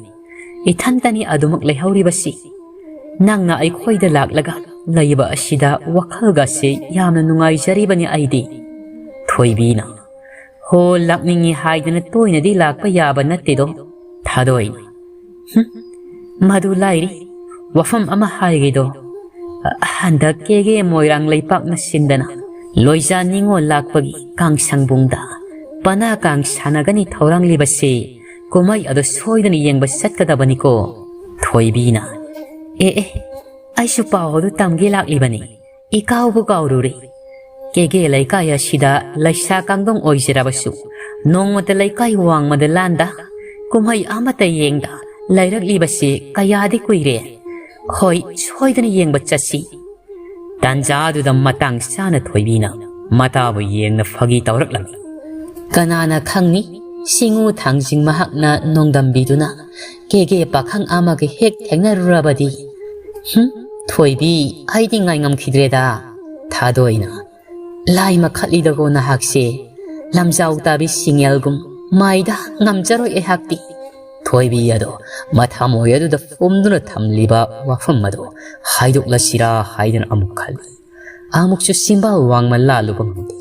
ꯏꯊꯟꯇꯅꯤ ꯑꯗꯨꯃꯛ ꯂꯩꯍꯧꯔꯤꯕꯁꯤ꯫ ꯅꯪꯅ ꯑꯩꯈꯣꯏꯗ ꯂꯥꯛꯂꯒ ꯂꯩꯕ ꯑꯁꯤꯗ ꯋꯥꯈꯜꯒꯁꯦ ꯌꯥꯝꯅ ꯅꯨꯡꯉꯥꯏꯖꯔꯤꯕꯅꯤ ꯑꯩꯗꯤ꯫ ꯊꯣꯏꯕꯤꯅ, "ꯍꯣ, ꯂꯥꯛꯅꯤꯡꯉꯤ ꯍꯥꯏꯗꯅ ꯇꯣꯏꯅꯗꯤ ꯂꯥꯛꯄ ꯌꯥꯕ ꯅꯠꯇꯦꯗꯣ"꯫ ꯊꯥꯗꯣꯏꯅ, "ꯍꯨꯝ, ꯃꯗꯨ ꯂꯥꯏꯔꯤ, ꯋꯥꯐꯝ ꯑꯃ ꯍꯥꯏꯒꯦꯗꯣ꯫ ꯍꯟꯗꯛ ꯀꯦꯒꯦ ꯃꯣꯏꯔꯥꯡ ꯂꯩꯄꯥꯛꯅ ꯁꯤꯟꯗꯅ ꯂꯣꯏꯖꯥ ꯅꯤꯉꯣꯜ ꯂꯥꯛꯄꯒꯤ ꯀꯥꯡꯁꯪꯕꯨꯡꯗ ꯄꯅꯥ ꯀꯥꯡ ꯁꯥꯟꯅꯒꯅꯤ ꯊꯧꯔꯥꯡꯂꯤꯕꯁꯦ, ꯀꯨꯝꯍꯩ ꯑꯗꯨ ꯁꯣꯏꯗꯅ ꯌꯦꯡꯕ ꯆꯠꯀꯗꯕꯅꯤꯀꯣ"꯫ ꯊꯣꯏꯕꯤꯅ, "ꯑꯦ ꯑꯦ, ꯑꯩꯁꯨ ꯄꯥꯎ ꯑꯗꯨ ꯇꯝꯒꯦ ꯂꯥꯛꯂꯤꯕꯅꯤ꯫ ꯏꯀꯥꯎꯕꯨ ꯀꯥꯎꯔꯨꯔꯦ꯫ ꯀꯦꯒꯦ ꯂꯩꯀꯥꯏ ꯑꯁꯤꯗ ꯂꯩꯁꯥ ꯀꯥꯡꯗꯣꯡ ꯑꯣꯏꯖꯔꯕꯁꯨ, ꯅꯣꯡꯃꯇ ꯂꯩꯀꯥꯏ ꯋꯥꯡꯃꯗ ꯂꯥꯟꯗ, ꯀꯨꯝꯍꯩ ꯑꯃꯠꯇ ꯌꯦꯡꯗ ꯂꯩꯔꯛꯂꯤꯕꯁꯤ ꯀꯌꯥꯗꯤ ꯀꯨꯏꯔꯦ꯫ ꯍꯣꯏ, ꯁꯣꯏꯗꯅ ꯌꯦꯡꯕ ꯆꯠꯁꯤ"꯫ ꯇꯥꯟꯖꯥꯗꯨꯗ ꯃꯇꯥꯡ ꯆꯥꯅ ꯊꯣꯏꯕꯤꯅ ꯃꯇꯥꯕꯨ ꯌꯦꯡꯅ ꯐꯥꯒꯤ ꯇꯧꯔꯛꯂꯝꯃꯤ꯫ ꯀꯅꯥꯅ ꯈꯪꯅꯤ, ꯁꯤꯡꯉꯨ ꯊꯥꯡꯖꯤꯡ ꯃꯍꯥꯛꯅ ꯅꯣꯡꯗꯝꯕꯤꯗꯨꯅ ꯀꯦꯒꯦ ꯄꯥꯈꯪ ꯑꯃꯒ ꯍꯦꯛ ꯊꯦꯡꯅꯔꯨꯔꯕꯗꯤ꯫ "ꯍꯨꯝ, ꯊꯣꯏꯕꯤ, ꯑꯩꯗꯤ ꯉꯥꯏ ꯉꯝꯈꯤꯗ꯭ꯔꯦꯗ"꯫ ꯊꯥꯗꯣꯏꯅ, "ꯂꯥꯏ ꯃꯈꯠꯂꯤꯗꯀꯣ ꯅꯍꯥꯛꯁꯦ, ꯂꯝꯖꯥꯎ ꯇꯥꯕꯤ ꯁꯤꯡꯉꯦꯜꯒꯨꯝ ꯃꯥꯏꯗ ꯉꯝꯖꯔꯣꯏ ꯑꯩꯍꯥꯛꯇꯤ"꯫ ꯊꯣꯏꯕꯤ ꯑꯗꯣ ꯃꯊꯃꯣꯏ ꯑꯗꯨꯗ ꯐꯨꯝꯗꯨꯅ ꯊꯝꯂꯤꯕ ꯋꯥꯐꯝ ꯑꯗꯣ ꯍꯥꯏꯗꯣꯛꯂꯁꯤꯔꯥ ꯍꯥꯏꯗꯨꯅ ꯑꯃꯨꯛ ꯈꯜꯂꯤ꯫ ꯑꯃꯨꯛꯁꯨ ꯆꯤꯝꯕꯥꯜ ꯋꯥꯡꯃ ꯂꯥꯜꯂꯨꯕ ꯉꯝꯗꯦ꯫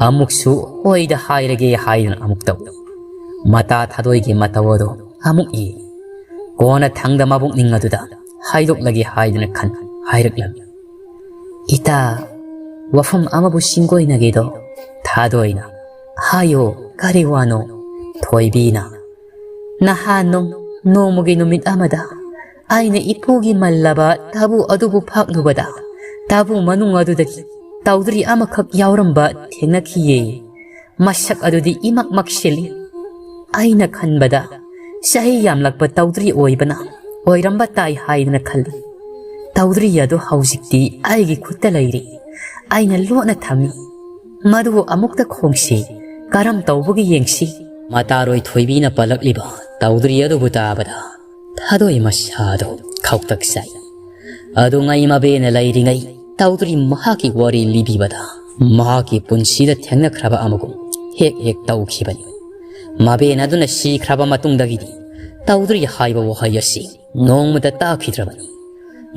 ꯑꯃꯨꯛꯁꯨ "ꯍꯣꯏꯗ ꯍꯥꯏꯔꯒꯦ" ꯍꯥꯏꯗꯨꯅ ꯑꯃꯨꯛ ꯇꯧꯏ꯫ ꯃꯇꯥ ꯊꯥꯗꯣꯏꯒꯤ ꯃꯇꯧ ꯑꯗꯣ ꯑꯃꯨꯛ ꯌꯦꯡꯏ꯫ ꯀꯣꯟꯅ ꯊꯪꯗ ꯃꯕꯨꯛꯅꯤꯡ ꯑꯗꯨꯗ ꯍꯥꯏꯗꯣꯛꯂꯒꯦ ꯍꯥꯏꯗꯨꯅ ꯈꯟ ꯍꯥꯏꯔꯛꯂꯝꯃꯤ꯫ "ꯏꯇꯥ, ꯋꯥꯐꯝ ꯑꯃꯕꯨ ꯁꯤꯡꯒꯣꯏꯅꯒꯦꯗꯣ"꯫ ꯊꯥꯗꯣꯏꯅ, "ꯍꯥꯏꯌꯣ, ꯀꯔꯤ ꯋꯥꯅꯣ?" ꯊꯣꯏꯕꯤꯅ, "ꯅꯍꯥꯟ ꯅꯣꯡ-, ꯅꯣꯡꯃꯒꯤ ꯅꯨꯃꯤꯠ ꯑꯃꯗ ꯑꯩꯅ ꯏꯄꯨꯒꯤ ꯃꯜꯂꯕ ꯇꯥꯕꯨ ꯑꯗꯨꯕꯨ ꯐꯥꯛꯂꯨꯕꯗ, ꯇꯥꯕꯨ ꯃꯅꯨꯡ ꯑꯗꯨꯗꯒꯤ ꯇꯧꯗ꯭ꯔꯤ ꯑꯃꯈꯛ ꯌꯥꯎꯔꯝꯕ ꯊꯦꯡꯅꯈꯤꯌꯦ꯫ ꯃꯁꯛ ꯑꯗꯨꯗꯤ ꯏꯃꯛ ꯃꯛꯁꯤꯜꯂꯤ꯫ ꯑꯩꯅ ꯈꯟꯕꯗ ꯆꯍꯤ ꯌꯥꯝꯂꯛꯄ ꯇꯧꯗ꯭ꯔꯤ ꯑꯣꯏꯕꯅ ꯑꯣꯏꯔꯝꯕ ꯇꯥꯏ ꯍꯥꯏꯗꯅ ꯈꯜꯂꯤ꯫ ꯇꯧꯗ꯭ꯔꯤ ꯑꯗꯨ ꯍꯧꯖꯤꯛꯇꯤ ꯑꯩꯒꯤ ꯈꯨꯠꯇ ꯂꯩꯔꯤ꯫ ꯑꯩꯅ ꯂꯣꯠꯅ ꯊꯝꯃꯤ꯫ ꯃꯗꯨꯕꯨ ꯑꯃꯨꯛꯇ ꯈꯣꯡꯁꯤ, ꯀꯔꯝ ꯇꯧꯕꯒꯤ ꯌꯦꯡꯁꯤ"꯫ ꯃꯇꯥꯔꯣꯏ ꯊꯣꯏꯕꯤꯅ ꯄꯜꯂꯛꯂꯤꯕ ꯇꯧꯗ꯭ꯔꯤ ꯑꯗꯨꯕꯨ ꯇꯥꯕꯗ ꯊꯥꯗꯣꯏ ꯃꯁꯥꯗꯣ ꯈꯧꯇꯛ ꯆꯥꯏ꯫ ꯑꯗꯨꯉꯩ ꯃꯕꯦꯅ ꯂꯩꯔꯤꯉꯩ ꯇꯧꯗ꯭ꯔꯤ ꯃꯍꯥꯛꯀꯤ ꯋꯥꯔꯤ ꯂꯤꯕꯤꯕꯗ ꯃꯍꯥꯛꯀꯤ ꯄꯨꯟꯁꯤꯗ ꯊꯦꯡꯅꯈ꯭ꯔꯕ ꯑꯃꯒꯨꯝ ꯍꯦꯛ ꯍꯦꯛ ꯇꯧꯈꯤꯕꯅꯤ꯫ ꯃꯕꯦꯟ ꯑꯗꯨꯅ ꯁꯤꯈ꯭ꯔꯕ ꯃꯇꯨꯡꯗꯒꯤꯗꯤ ꯇꯧꯗ꯭ꯔꯤ ꯍꯥꯏꯕ ꯋꯥꯍꯩ ꯑꯁꯤ ꯅꯣꯡꯃꯇ ꯇꯥꯈꯤꯗ꯭ꯔꯕꯅꯤ꯫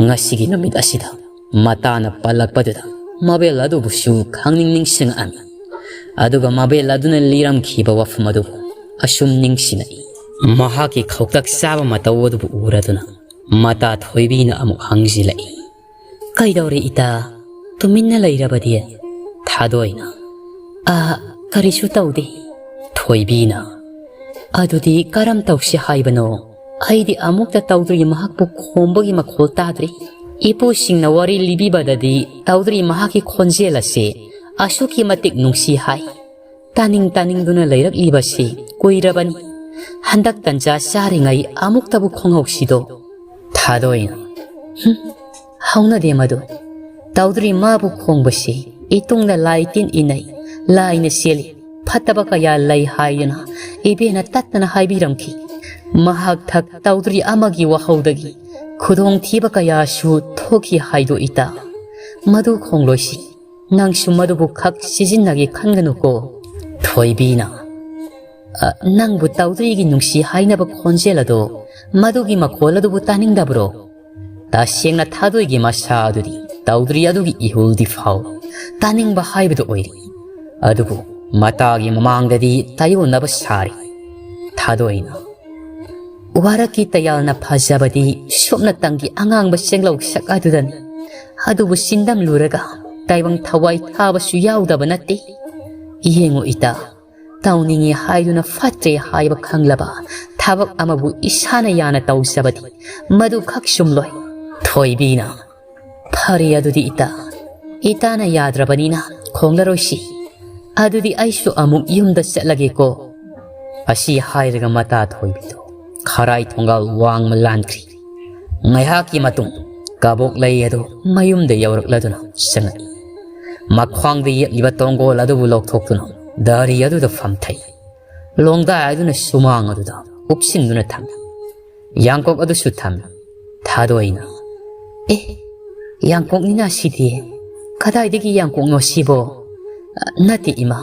ꯉꯁꯤꯒꯤ ꯅꯨꯃꯤꯠ ꯑꯁꯤꯗ ꯃꯇꯥꯅ ꯄꯜꯂꯛꯄꯗꯨꯗ ꯃꯕꯦꯜ ꯑꯗꯨꯕꯨꯁꯨ ꯈꯪꯅꯤꯡ ꯅꯤꯡꯁꯤꯡꯉꯛꯑꯝꯃꯤ꯫ ꯑꯗꯨꯒ ꯃꯕꯦꯜ ꯑꯗꯨꯅ ꯂꯤꯔꯝꯈꯤꯕ ꯋꯥꯐꯝ ꯑꯗꯨꯕꯨ ꯑꯁꯨꯝ ꯅꯤꯡꯁꯤꯡꯂꯛꯏ꯫ ꯃꯍꯥꯛꯀꯤ ꯈꯧꯇꯛ ꯆꯥꯕ ꯃꯇꯧ ꯑꯗꯨꯕꯨ ꯎꯔꯗꯨꯅ ꯃꯇꯥ ꯊꯣꯏꯕꯤꯅ ꯑꯃꯨꯛ ꯍꯪꯖꯤꯜꯂꯛꯏ, "ꯀꯩꯗꯧꯔꯦ ꯏꯇꯥ? ꯇꯨꯃꯤꯟꯅ ꯂꯩꯔꯕꯗꯤ?" ꯊꯥꯗꯣꯏꯅ, "ꯑ, ꯀꯔꯤꯁꯨ ꯇꯧꯗꯦ꯫" ꯊꯣꯏꯕꯤꯅ, "ꯑꯗꯨꯗꯤ ꯀꯔꯝ ꯇꯧꯁꯤ ꯍꯥꯏꯕꯅꯣ? ꯑꯩꯗꯤ ꯑꯃꯨꯛꯇ ꯇꯧꯗ꯭ꯔꯤ ꯃꯍꯥꯛꯄꯨ ꯈꯣꯡꯕꯒꯤ ꯃꯈꯣꯜ ꯇꯥꯗ꯭ꯔꯤ꯫ ꯏꯄꯨꯁꯤꯡꯅ ꯋꯥꯔꯤ ꯂꯤꯕꯤꯕꯗꯗꯤ ꯇꯧꯗ꯭ꯔꯤ ꯃꯍꯥꯛꯀꯤ ꯈꯣꯟꯖꯦꯜ ꯑꯁꯤ ꯑꯁꯨꯛꯀꯤ ꯃꯇꯤꯛ ꯅꯨꯡꯁꯤ ꯍꯥꯏ꯫ ꯇꯥꯅꯤꯡ ꯇꯥꯅꯤꯡꯗꯨꯅ ꯂꯩꯔꯛꯂꯤꯕꯁꯤ ꯀꯨꯏꯔꯕꯅꯤ꯫ ꯍꯟꯗꯛ ꯇꯟꯖꯥ ꯆꯥꯔꯤꯉꯩ ꯑꯃꯨꯛꯇꯕꯨ ꯈꯣꯡꯍꯧꯁꯤꯗꯣ꯫" ꯊꯥꯗꯣꯏꯅ, "ꯍꯨꯝ, ꯍꯧꯅꯗꯦ ꯃꯗꯨ꯫ ꯇꯧꯗ꯭ꯔꯤ ꯃꯥꯕꯨ ꯈꯣꯡꯕꯁꯤ ꯏꯇꯨꯡꯅ ꯂꯥꯏ ꯇꯤꯟ ꯏꯅꯩ, ꯂꯥꯏꯅ ꯆꯦꯜꯂꯤ, ꯐꯠꯇꯕ ꯀꯌꯥ ꯂꯩ ꯍꯥꯏꯗꯨꯅ ꯏꯕꯦꯟꯅ ꯇꯠꯇꯅ ꯍꯥꯏꯕꯤꯔꯝꯈꯤ꯫ ꯃꯍꯥꯛ ꯊꯛ ꯇꯧꯗ꯭ꯔꯤ ꯑꯃꯒꯤ ꯋꯥꯍꯧꯗꯒꯤ ꯈꯨꯗꯣꯡꯊꯤꯕ ꯀꯌꯥꯁꯨ ꯊꯣꯛꯈꯤ ꯍꯥꯏꯗꯣ ꯏꯇꯥ꯫ ꯃꯗꯨ ꯈꯣꯡꯂꯣꯏꯁꯤ꯫ ꯅꯪꯁꯨ ꯃꯗꯨꯕꯨ ꯈꯛ ꯁꯤꯖꯤꯟꯅꯒꯦ ꯈꯟꯒꯅꯨꯀꯣ꯫" ꯊꯣꯏꯕꯤꯅ, "ꯑ, ꯅꯪꯕꯨ ꯇꯧꯗ꯭ꯔꯤꯒꯤ ꯅꯨꯡꯁꯤ ꯍꯥꯏꯅꯕ ꯈꯣꯟꯖꯦꯜ ꯑꯗꯣ, ꯃꯗꯨꯒꯤ ꯃꯈꯣꯜ ꯑꯗꯨꯕꯨ ꯇꯥꯅꯤꯡꯗꯕ꯭ꯔꯣ? ꯇꯁꯦꯡꯅ ꯊꯥꯗꯣꯏꯒꯤ ꯃꯁꯥ ꯑꯗꯨꯗꯤ ꯇꯧꯗ꯭ꯔꯤ ꯑꯗꯨꯒꯤ ꯏꯍꯨꯜꯗꯤ ꯐꯥꯎ ꯇꯥꯅꯤꯡꯕ ꯍꯥꯏꯕꯗꯨ ꯑꯣꯏꯔꯤ꯫ ꯑꯗꯨꯕꯨ ꯃꯇꯥꯒꯤ ꯃꯃꯥꯡꯗꯗꯤ ꯇꯥꯏꯑꯣꯟꯅꯕ ꯁꯥꯔꯤ꯫" ꯊꯥꯗꯣꯏꯅ, "ꯋꯥꯔꯛꯀꯤ ꯇꯌꯥꯜꯅ ꯐꯖꯕꯗꯤ ꯁꯨꯞꯅꯇꯪꯒꯤ ꯑꯉꯥꯡꯕ ꯆꯦꯡꯂꯧ ꯁꯛ ꯑꯗꯨꯗꯅꯤ꯫ ꯑꯗꯨꯕꯨ ꯆꯤꯟꯗꯝꯂꯨꯔꯒ ꯇꯥꯏꯕꯪ ꯊꯋꯥꯏ ꯊꯥꯕꯁꯨ ꯌꯥꯎꯗꯕ ꯅꯠꯇꯦ꯫ ꯌꯦꯡꯉꯨ ꯏꯇꯥ, ꯇꯧꯅꯤꯡꯉꯤ ꯍꯥꯏꯗꯨꯅ ꯐꯠꯇ꯭ꯔꯦ ꯍꯥꯏꯕ ꯈꯪꯂꯕ ꯊꯕꯛ ꯑꯃꯕꯨ ꯏꯁꯥꯅ ꯌꯥꯅ ꯇꯧꯖꯕꯗꯤ ꯃꯗꯨ ꯈꯛ ꯆꯨꯝꯂꯣꯏ꯫" ꯊꯣꯏꯕꯤꯅ, "ꯐꯔꯦ ꯑꯗꯨꯗꯤ ꯏꯇꯥ, ꯏꯇꯥꯅ ꯌꯥꯗ꯭ꯔꯕꯅꯤꯅ ꯈꯣꯡꯂꯔꯣꯏꯁꯤ꯫ ꯑꯗꯨꯗꯤ ꯑꯩꯁꯨ ꯑꯃꯨꯛ ꯌꯨꯝꯗ ꯆꯠꯂꯒꯦꯀꯣ꯫" ꯑꯁꯤ ꯍꯥꯏꯔꯒ ꯃꯇꯥ ꯊꯣꯏꯕꯤꯗꯨ ꯈꯔꯥꯏ ꯊꯣꯡꯒꯥꯜ ꯋꯥꯡꯃ ꯂꯥꯟꯈ꯭ꯔꯤ꯫ ꯉꯥꯏꯍꯥꯛꯀꯤ ꯃꯇꯨꯡ ꯀꯕꯣꯛ ꯂꯩ ꯑꯗꯨ ꯃꯌꯨꯝꯗ ꯌꯧꯔꯛꯂꯗꯨꯅ ꯆꯪꯉꯛꯏ꯫ ꯃꯈ꯭ꯋꯥꯡꯗ ꯌꯦꯠꯂꯤꯕ ꯇꯣꯡꯒꯣꯜ ꯑꯗꯨꯕꯨ ꯂꯧꯊꯣꯛꯇꯨꯅ ꯗꯥꯔꯤ ꯑꯗꯨꯗ ꯐꯝꯊꯩ꯫ ꯂꯣꯡꯗꯥꯏ ꯑꯗꯨꯅ ꯁꯨꯃꯥꯡ ꯑꯗꯨꯗ ꯎꯞꯁꯤꯟꯗꯨꯅ ꯊꯝꯃꯤ꯫ ꯌꯥꯡꯀꯣꯛ ꯑꯗꯨꯁꯨ ꯊꯝꯃꯤ꯫ ꯊꯥꯗꯣꯏꯅ, "ꯑꯦ, ꯌꯥꯡꯀꯣꯛꯅꯤꯅ ꯁꯤꯗꯤ꯫ ꯀꯗꯥꯏꯗꯒꯤ ꯌꯥꯡꯀꯣꯛꯅꯣ ꯁꯤꯕꯣ?" "ꯅꯠꯇꯦ ꯏꯃꯥ,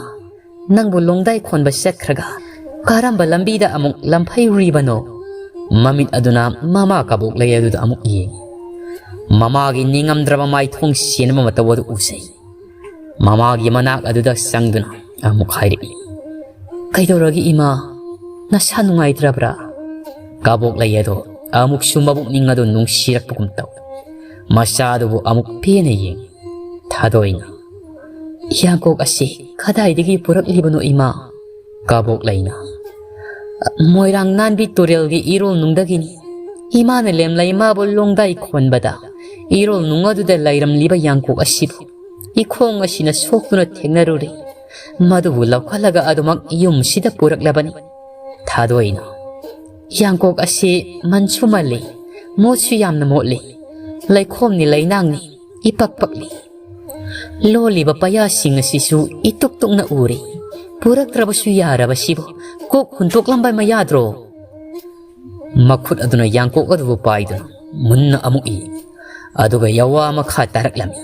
ꯅꯪꯕꯨ ꯂꯣꯡꯗꯥꯏ ꯈꯣꯟꯕ ꯆꯠꯈ꯭ꯔꯒ ꯀꯔꯝꯕ ꯂꯝꯕꯤꯗ ꯑꯃꯨꯛ ꯂꯝꯐꯩꯔꯨꯔꯤꯕꯅꯣ?" ꯃꯃꯤꯠ ꯑꯗꯨꯅ ꯃꯃꯥ ꯀꯕꯣꯛ ꯂꯩ ꯑꯗꯨꯗ ꯑꯃꯨꯛ ꯌꯦꯡꯉꯤ꯫ ꯃꯃꯥꯒꯤ ꯅꯤꯡꯉꯝꯗ꯭ꯔꯕ ꯃꯥꯏꯊꯣꯡ ꯁꯦꯟꯅꯕ ꯃꯇꯧ ꯑꯗꯨ ꯎꯖꯩ꯫ ꯃꯃꯥꯒꯤ ꯃꯅꯥꯛ ꯑꯗꯨꯗ ꯆꯪꯗꯨꯅ ꯑꯃꯨꯛ ꯍꯥꯏꯔꯛꯏ, "ꯀꯩꯗꯧꯔꯒꯦ ꯏꯃꯥ? ꯅꯁꯥ ꯅꯨꯡꯉꯥꯏꯇ꯭ꯔꯕ꯭ꯔꯥ?" ꯀꯕꯣꯛꯂꯩ ꯑꯗꯣ ꯑꯃꯨꯛꯁꯨ ꯃꯕꯨꯛꯅꯤꯡ ꯑꯗꯨ ꯅꯨꯡꯁꯤꯔꯛꯄꯒꯨꯝ ꯇꯧ꯫ ꯃꯆꯥꯗꯨꯕꯨ ꯑꯃꯨꯛ ꯄꯦꯟꯅ ꯌꯦꯡꯏ꯫ ꯊꯥꯗꯣꯏꯅ, "ꯌꯥꯡꯀꯣꯛ ꯑꯁꯤ ꯀꯗꯥꯏꯗꯒꯤ ꯄꯨꯔꯛꯂꯤꯕꯅꯣ ꯏꯃꯥ?" ꯀꯕꯣꯛꯂꯩꯅ, "ꯃꯣꯏꯔꯥꯡ ꯅꯥꯟꯕꯤ ꯇꯨꯔꯦꯜꯒꯤ ꯏꯔꯣꯜꯅꯨꯡꯗꯒꯤꯅꯤ꯫ ꯏꯃꯥꯅ ꯂꯦꯝꯂꯩ ꯃꯥꯕꯨ ꯂꯣꯡꯗꯥꯏ ꯈꯣꯟꯕꯗ ꯏꯔꯣꯜꯅꯨꯡ ꯑꯗꯨꯗ ꯂꯩꯔꯝꯂꯤꯕ ꯌꯥꯡꯀꯣꯛ ꯑꯁꯤꯕꯨ ꯏꯈꯣꯡ ꯑꯁꯤꯅ ꯁꯣꯛꯇꯨꯅ ꯊꯦꯡꯅꯔꯨꯔꯦ꯫ ꯃꯗꯨꯕꯨ ꯂꯧꯈꯠꯂꯒ ꯑꯗꯨꯃꯛ ꯌꯨꯝꯁꯤꯗ ꯄꯨꯔꯛꯂꯕꯅꯤ꯫" ꯊꯥꯗꯣꯏꯅ, "ꯌꯥꯡꯀꯣꯛ ꯑꯁꯤ ꯃꯟꯁꯨ ꯃꯜꯂꯤ, ꯃꯣꯠꯁꯨ ꯌꯥꯝꯅ ꯃꯣꯠꯂꯤ꯫ ꯂꯩꯈꯣꯝꯅꯤ ꯂꯩꯅꯥꯡꯅꯤ, ꯏꯄꯛ ꯄꯛꯂꯤ꯫ ꯂꯣꯜꯂꯤꯕ ꯄꯩꯌꯥꯁꯤꯡ ꯑꯁꯤꯁꯨ ꯏꯇꯨꯛ ꯇꯨꯛꯅ ꯎꯔꯦ꯫ ꯄꯨꯔꯛꯇ꯭ꯔꯕꯁꯨ ꯌꯥꯔꯕꯁꯤꯕꯨ ꯀꯣꯛ ꯍꯨꯟꯗꯣꯛꯂꯝꯕ ꯑꯃ ꯌꯥꯗ꯭ꯔꯣ?" ꯃꯈꯨꯠ ꯑꯗꯨꯅ ꯌꯥꯡꯀꯣꯛ ꯑꯗꯨꯕꯨ ꯄꯥꯏꯗꯨꯅ ꯃꯨꯟꯅ ꯑꯃꯨꯛ ꯏ꯫ ꯑꯗꯨꯒ ꯌꯥꯋꯥ ꯃꯈꯥ ꯇꯥꯔꯛꯂꯝꯃꯤ꯫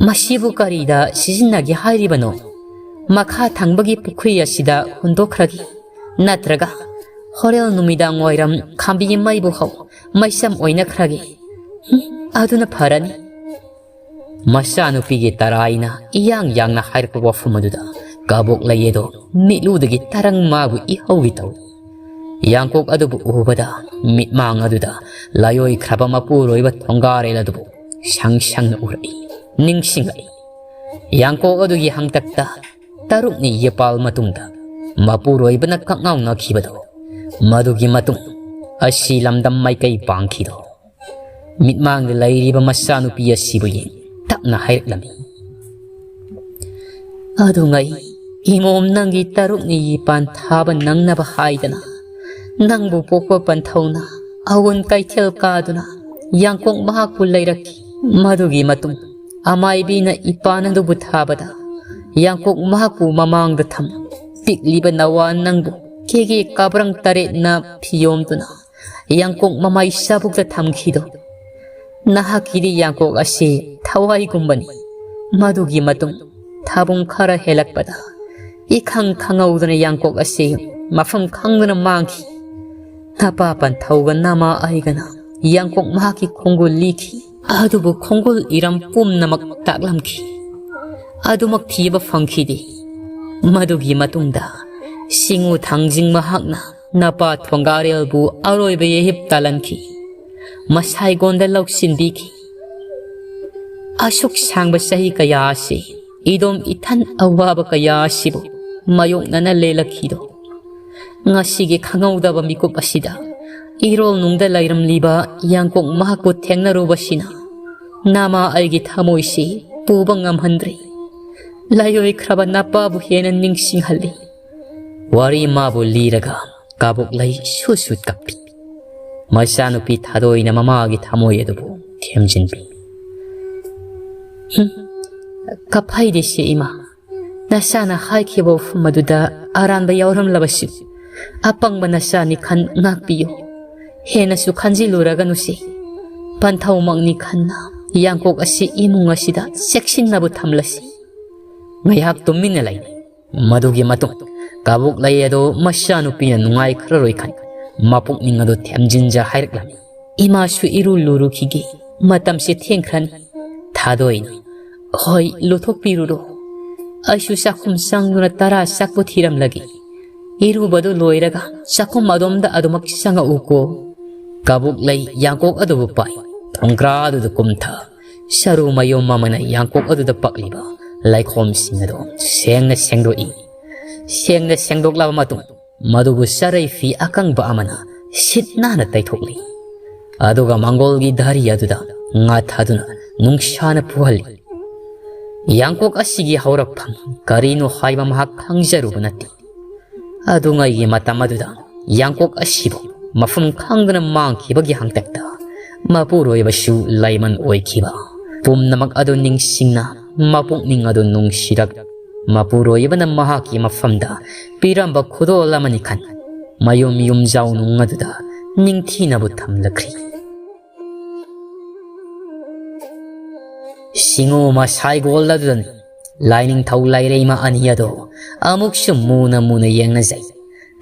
"ꯃꯁꯤꯕꯨ ꯀꯔꯤꯗ ꯁꯤꯖꯤꯟꯅꯒꯦ ꯍꯥꯏꯔꯤꯕꯅꯣ? ꯃꯈꯥ ꯊꯪꯕꯒꯤ ꯄꯨꯈ꯭ꯔꯤ ꯑꯁꯤꯗ ꯍꯨꯟꯗꯣꯛꯈ꯭ꯔꯒꯦ, ꯅꯠꯇ꯭ꯔꯒ ꯍꯣꯔꯦꯟ ꯅꯨꯃꯤꯗꯥꯡ ꯋꯥꯏꯔꯝ ꯈꯥꯝꯕꯤ ꯃꯩꯕꯨ ꯍꯧ, ꯃꯩꯁꯝ ꯑꯣꯏꯅꯈ꯭ꯔꯒꯦ꯫ ꯍꯨꯝ, ꯑꯗꯨꯅ ꯐꯔꯅꯤ꯫" ꯃꯆꯥꯅꯨꯄꯤꯒꯤ ꯇꯔꯥꯏꯅ ꯏꯌꯥꯡ ꯌꯥꯡꯅ ꯍꯥꯏꯔꯛꯄ ꯋꯥꯐꯝ ꯑꯗꯨꯗ ꯀꯕꯣꯛꯂꯩ ꯑꯗꯣ ꯃꯤꯠꯂꯨꯗꯒꯤ ꯇꯔꯪ ꯃꯥꯕꯨ ꯏꯍꯧꯒꯦ ꯇꯧꯏ꯫ ꯌꯥꯡꯀꯣꯛ ꯑꯗꯨꯕꯨ ꯎꯕꯗ ꯃꯤꯠꯃꯥꯡ ꯑꯗꯨꯗ ꯂꯥꯏꯑꯣꯏꯈ꯭ꯔꯕ ꯃꯄꯨꯔꯣꯏꯕ ꯊꯣꯡꯒꯥꯔꯦꯜ ꯑꯗꯨꯕꯨ ꯁꯪ ꯁꯪꯅ ꯎꯔꯛꯏ, ꯅꯤꯡꯁꯤꯡꯂꯛꯏ꯫ ꯌꯥꯡꯀꯣꯛ ꯑꯗꯨꯒꯤ ꯍꯪꯇꯛꯇ ꯇꯔꯨꯛꯅꯤ ꯌꯦꯄꯥꯜ ꯃꯇꯨꯡꯗ ꯃꯄꯨꯔꯣꯏꯕꯅ ꯀꯛꯉꯥꯎꯅꯈꯤꯕꯗꯣ, ꯃꯗꯨꯒꯤ ꯃꯇꯨꯡ ꯑꯁꯤ ꯂꯝꯗꯝ ꯃꯥꯏꯀꯩ ꯄꯥꯡꯈꯤꯗꯣ꯫ ꯃꯤꯠꯃꯥꯡꯗ ꯂꯩꯔꯤꯕ ꯃꯆꯥꯅꯨꯄꯤ ꯑꯁꯤꯕꯨ ꯌꯦꯡ ꯇꯞꯅ ꯍꯥꯏꯔꯛꯂꯝꯃꯤ, "ꯑꯗꯨꯉꯩ ꯏꯃꯣꯝ ꯅꯪꯒꯤ ꯇꯔꯨꯛꯅꯤ ꯌꯦꯄꯥꯟ ꯊꯥꯕ ꯅꯪꯅꯕ ꯍꯥꯏꯗꯅ ꯅꯪꯕꯨ ꯄꯣꯛꯄ ꯄꯟꯊꯧꯅ ꯑꯋꯨꯟ ꯀꯩꯊꯦꯜ ꯀꯥꯗꯨꯅ ꯌꯥꯡꯀꯣꯛ ꯃꯍꯥꯛꯄꯨ ꯂꯩꯔꯛꯈꯤ꯫ ꯃꯗꯨꯒꯤ ꯃꯇꯨꯡ ꯑꯃꯥꯏꯕꯤꯅ ꯏꯄꯥꯟ ꯑꯗꯨꯕꯨ ꯊꯥꯕꯗ ꯌꯥꯡꯀꯣꯛ ꯃꯍꯥꯛꯄꯨ ꯃꯃꯥꯡꯗ ꯊꯝ ꯄꯤꯛꯂꯤꯕ ꯅꯋꯥ ꯅꯪꯕꯨ ꯀꯦꯒꯦ ꯀꯥꯕ꯭ꯔꯪ ꯇꯔꯦꯠꯅ ꯐꯤꯌꯣꯝꯗꯨꯅ ꯌꯥꯡꯀꯣꯛ ꯃꯃꯥꯏ ꯆꯥꯕꯨꯛꯇ ꯊꯝꯈꯤꯗꯣ꯫ ꯅꯍꯥꯛꯀꯤꯗꯤ ꯌꯥꯡꯀꯣꯛ ꯑꯁꯤ ꯊꯋꯥꯏꯒꯨꯝꯕꯅꯤ꯫" ꯃꯗꯨꯒꯤ ꯃꯇꯨꯡ ꯊꯥꯕꯨꯡ ꯈꯔ ꯍꯦꯜꯂꯛꯄꯗ ꯏꯈꯪ ꯈꯪꯍꯧꯗꯅ ꯌꯥꯡꯀꯣꯛ ꯑꯁꯤ ꯃꯐꯝ ꯈꯪꯗꯅ ꯃꯥꯡꯈꯤ꯫ ꯅꯄꯥ ꯄꯟꯊꯧꯒ ꯅꯃꯥ ꯑꯩꯒꯅ ꯌꯥꯡꯀꯣꯛ ꯃꯍꯥꯛꯀꯤ ꯈꯣꯡꯒꯨꯜ ꯂꯤꯈꯤ꯫ ꯑꯗꯨꯕꯨ ꯈꯣꯡꯒꯨꯜ ꯏꯔꯝ ꯄꯨꯝꯅꯃꯛ ꯇꯥꯛꯂꯝꯈꯤ꯫ ꯑꯗꯨꯃꯛ ꯊꯤꯕ ꯐꯪꯈꯤꯗꯦ꯫ ꯃꯗꯨꯒꯤ ꯃꯇꯨꯡꯗ ꯁꯤꯡꯎ ꯊꯥꯡꯖꯤꯡ ꯃꯍꯥꯛꯅ ꯅꯄꯥ ꯊꯣꯡꯒꯥꯔꯦꯜꯕꯨ ꯑꯔꯣꯏꯕ ꯌꯩꯍꯤꯞ ꯇꯥꯜꯍꯟꯈꯤ꯫ ꯃꯁꯥꯏꯒꯣꯟꯗ ꯂꯧꯁꯤꯟꯕꯤꯈꯤ꯫ ꯑꯁꯨꯛ ꯁꯥꯡꯕ ꯆꯍꯤ ꯀꯌꯥ ꯑꯁꯤ ꯏꯗꯣꯝ ꯏꯊꯟ ꯑꯋꯥꯕ ꯀꯌꯥ ꯑꯁꯤꯕꯨ ꯃꯥꯌꯣꯛꯅꯅ ꯂꯦꯜꯂꯛꯈꯤꯗꯣ꯫ ꯉꯁꯤꯒꯤ ꯈꯪꯍꯧꯗꯕ ꯃꯤꯀꯨꯞ ꯑꯁꯤꯗ ꯏꯔꯣꯜ ꯅꯨꯡꯗ ꯂꯩꯔꯝꯂꯤꯕ ꯌꯥꯡꯀꯣꯛ ꯃꯍꯥꯛꯄꯨ ꯊꯦꯡꯅꯔꯨꯕꯁꯤꯅ ꯅꯃꯥ ꯑꯩꯒꯤ ꯊꯃꯣꯏꯁꯤ ꯄꯨꯕ ꯉꯝꯍꯟꯗ꯭ꯔꯦ꯫ ꯂꯥꯏꯑꯣꯏꯈ꯭ꯔꯕ ꯅꯄꯥꯕꯨ ꯍꯦꯟꯅ ꯅꯤꯡꯁꯤꯡꯍꯜꯂꯤ꯫ ꯋꯥꯔꯤ ꯃꯥꯕꯨ ꯂꯤꯔꯒ ꯀꯥꯕꯣꯛꯂꯩ ꯁꯨꯠ ꯁꯨꯠ ꯀꯞꯄꯤ꯫ ꯃꯆꯥꯅꯨꯄꯤ ꯊꯥꯗꯣꯏꯅ ꯃꯃꯥꯒꯤ ꯊꯃꯣꯏ ꯑꯗꯨꯕꯨ ꯊꯦꯝꯖꯤꯟꯕꯤ꯫ "ꯍꯨꯝ, ꯀꯞꯍꯩꯗꯦꯁꯦ ꯏꯃꯥ꯫ ꯅꯆꯥꯅ ꯍꯥꯏꯈꯤꯕ ꯋꯥꯐꯝ ꯑꯗꯨꯗ ꯑꯔꯥꯟꯕ ꯌꯥꯎꯔꯝꯂꯕꯁꯨ, ꯑꯄꯪꯕ ꯅꯆꯥꯅꯤ ꯈꯟ ꯉꯥꯛꯄꯤꯌꯨ꯫ ꯍꯦꯟꯅꯁꯨ ꯈꯟꯖꯤꯜꯂꯨꯔꯒꯅꯨꯁꯦ꯫ ꯄꯟꯊꯧꯃꯛꯅꯤ ꯈꯟꯅ ꯌꯥꯡꯀꯣꯛ ꯑꯁꯤ ꯏꯃꯨꯡ ꯑꯁꯤꯗ ꯆꯦꯛꯁꯤꯟꯅꯕ ꯊꯝꯂꯁꯤ꯫" ꯉꯥꯏꯍꯥꯛ ꯇꯨꯃꯤꯟꯅ ꯂꯩ꯫ ꯃꯗꯨꯒꯤ ꯃꯇꯨꯡ ꯀꯥꯕꯣꯛꯂꯩ ꯑꯗꯨ ꯃꯆꯥꯅꯨꯄꯤꯅ ꯅꯨꯡꯉꯥꯏꯈ꯭ꯔꯔꯣꯏ ꯈꯟ ꯃꯄꯨꯛꯅꯤꯡ ꯑꯗꯨ ꯊꯦꯝꯖꯤꯟꯖ ꯍꯥꯏꯔꯛꯂꯝꯃꯤ꯫ "ꯏꯃꯥꯁꯨ ꯏꯔꯨ ꯂꯨꯔꯨꯈꯤꯒꯦ, ꯃꯇꯝꯁꯦ ꯊꯦꯡꯈ꯭ꯔꯅꯤ꯫" ꯊꯥꯗꯣꯏꯅ, "ꯍꯣꯏ, ꯂꯨꯊꯣꯛꯄꯤꯔꯨꯔꯣ꯫ ꯑꯩꯁꯨ ꯆꯥꯛꯈꯨꯝ ꯆꯪꯗꯨꯅ ꯇꯔꯥ ꯆꯥꯛꯄꯨ ꯊꯤꯔꯝꯂꯒꯦ꯫ ꯏꯔꯨꯕꯗꯨ ꯂꯣꯏꯔꯒ ꯆꯥꯛꯈꯨꯝ ꯑꯗꯣꯝꯗ ꯑꯗꯨꯃꯛ ꯆꯪꯉꯛꯎꯀꯣ꯫" ꯀꯥꯕꯣꯛꯂꯩ ꯌꯥꯡꯀꯣꯛ ꯑꯗꯨꯕꯨ ꯄꯥꯏ ꯊꯣꯡꯒ꯭ꯔꯥ ꯑꯗꯨꯗ ꯀꯨꯝꯊ ꯁꯔꯨ ꯃꯌꯨꯝ ꯑꯃꯅ ꯌꯥꯡꯀꯣꯛ ꯑꯗꯨꯗ ꯄꯛꯂꯤꯕ ꯂꯩꯈꯣꯝꯁꯤꯡ ꯑꯗꯨ ꯁꯦꯡꯅ ꯁꯦꯡꯗꯣꯛꯏ꯫ ꯁꯦꯡꯅ ꯁꯦꯡꯗꯣꯛꯂꯕ ꯃꯇꯨꯡ, ꯃꯗꯨꯕꯨ ꯆꯔꯩ ꯐꯤ ꯑꯀꯪꯕ ꯑꯃꯅ ꯁꯤꯠ ꯅꯥꯟꯅ ꯇꯩꯊꯣꯛꯂꯤ꯫ ꯑꯗꯨꯒ ꯃꯪꯒꯣꯜꯒꯤ ꯙꯥꯔꯤ ꯑꯗꯨꯗ ꯉꯥ ꯊꯥꯗꯨꯅ ꯅꯨꯡꯁꯥꯅ ꯐꯨꯍꯜꯂꯤ꯫ ꯌꯥꯡꯀꯣꯛ ꯑꯁꯤꯒꯤ ꯍꯧꯔꯛꯐꯝ ꯀꯔꯤꯅꯣ ꯍꯥꯏꯕ ꯃꯍꯥꯛ ꯈꯪꯖꯔꯨꯕ ꯅꯠꯇꯦ꯫ ꯑꯗꯨꯉꯩꯒꯤ ꯃꯇꯝ ꯑꯗꯨꯗ ꯌꯥꯡꯀꯣꯛ ꯑꯁꯤꯕꯨ ꯃꯐꯝ ꯈꯪꯗꯅ ꯃꯥꯡꯈꯤꯕꯒꯤ ꯍꯥꯡꯇꯛꯇ ꯃꯄꯨꯔꯣꯏꯕꯁꯨ ꯂꯩꯃꯟ ꯑꯣꯏꯈꯤꯕ ꯄꯨꯝꯅꯃꯛ ꯑꯗꯨ ꯅꯤꯡꯁꯤꯡꯅ ꯃꯄꯨꯛꯅꯤꯡ ꯑꯗꯨ ꯅꯨꯡꯁꯤꯔꯛ ꯃꯄꯨꯔꯣꯏꯕꯅ ꯃꯍꯥꯛꯀꯤ ꯃꯐꯝꯗ ꯄꯤꯔꯝꯕ ꯈꯨꯗꯣꯜ ꯑꯃꯅꯤ ꯈꯟ ꯃꯌꯨꯝ ꯌꯨꯝꯖꯥꯎ ꯅꯨꯡ ꯑꯗꯨꯗ ꯅꯤꯡꯊꯤꯅꯕꯨ ꯊꯝꯂꯛꯈ꯭ꯔꯤ꯫ ꯁꯤꯡꯉꯨ ꯃꯁꯥꯏꯒꯣꯜ ꯑꯗꯨꯗꯅꯤ ꯂꯥꯏꯅꯤꯡꯊꯧ ꯂꯥꯏꯔꯩꯃ ꯑꯅꯤ ꯑꯗꯣ ꯑꯃꯨꯛꯁꯨ ꯃꯨꯅ ꯃꯨꯅ ꯌꯦꯡꯅꯖꯩ꯫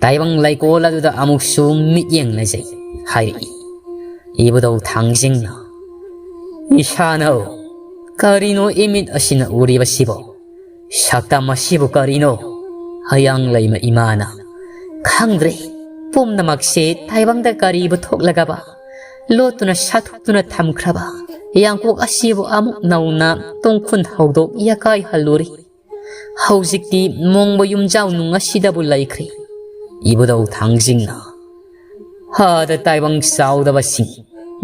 ꯇꯥꯏꯕꯪ ꯂꯩꯀꯣꯜ ꯑꯗꯨꯗ ꯑꯃꯨꯛꯁꯨ ꯃꯤꯠ ꯌꯦꯡꯅꯖꯩ ꯍꯥꯏꯔꯛꯏ꯫ ꯏꯕꯨꯙꯧ ꯊꯥꯡꯖꯤꯡꯅ, "ꯏꯁꯥꯅꯧ, ꯀꯔꯤꯅꯣ ꯏꯃꯤꯠ ꯑꯁꯤꯅ ꯎꯔꯤꯕꯁꯤꯕꯣ? ꯁꯛꯇꯝ ꯑꯁꯤꯕꯨ ꯀꯔꯤꯅꯣ?" ꯑꯌꯥꯡ ꯂꯩꯃ ꯏꯃꯥꯅ, "ꯈꯪꯗ꯭ꯔꯦ, ꯄꯨꯝꯅꯃꯛꯁꯦ ꯇꯥꯏꯕꯪꯗ ꯀꯔꯤꯕꯨ ꯊꯣꯛꯂꯒꯕ ꯂꯣꯠꯇꯨꯅ ꯁꯥꯊꯨꯛꯇꯨꯅ ꯊꯝꯈ꯭ꯔꯕ ꯌꯥꯡꯀꯣꯛ ꯑꯁꯤꯕꯨ ꯑꯃꯨꯛ ꯅꯧꯅ ꯇꯣꯡꯈꯨꯟ ꯍꯧꯗꯣꯛ ꯌꯥꯀꯥꯏꯍꯜꯂꯨꯔꯤ꯫ ꯍꯧꯖꯤꯛꯇꯤ ꯃꯣꯡꯕ ꯌꯨꯝꯖꯥꯎ ꯅꯨꯡ ꯑꯁꯤꯗꯕꯨ ꯂꯩꯈ꯭ꯔꯦ꯫" ꯏꯕꯨꯙꯧ ꯊꯥꯡꯖꯤꯡꯅ, "ꯍꯥꯗ ꯇꯥꯏꯕꯪ ꯆꯥꯎꯗꯕꯁꯤꯡ,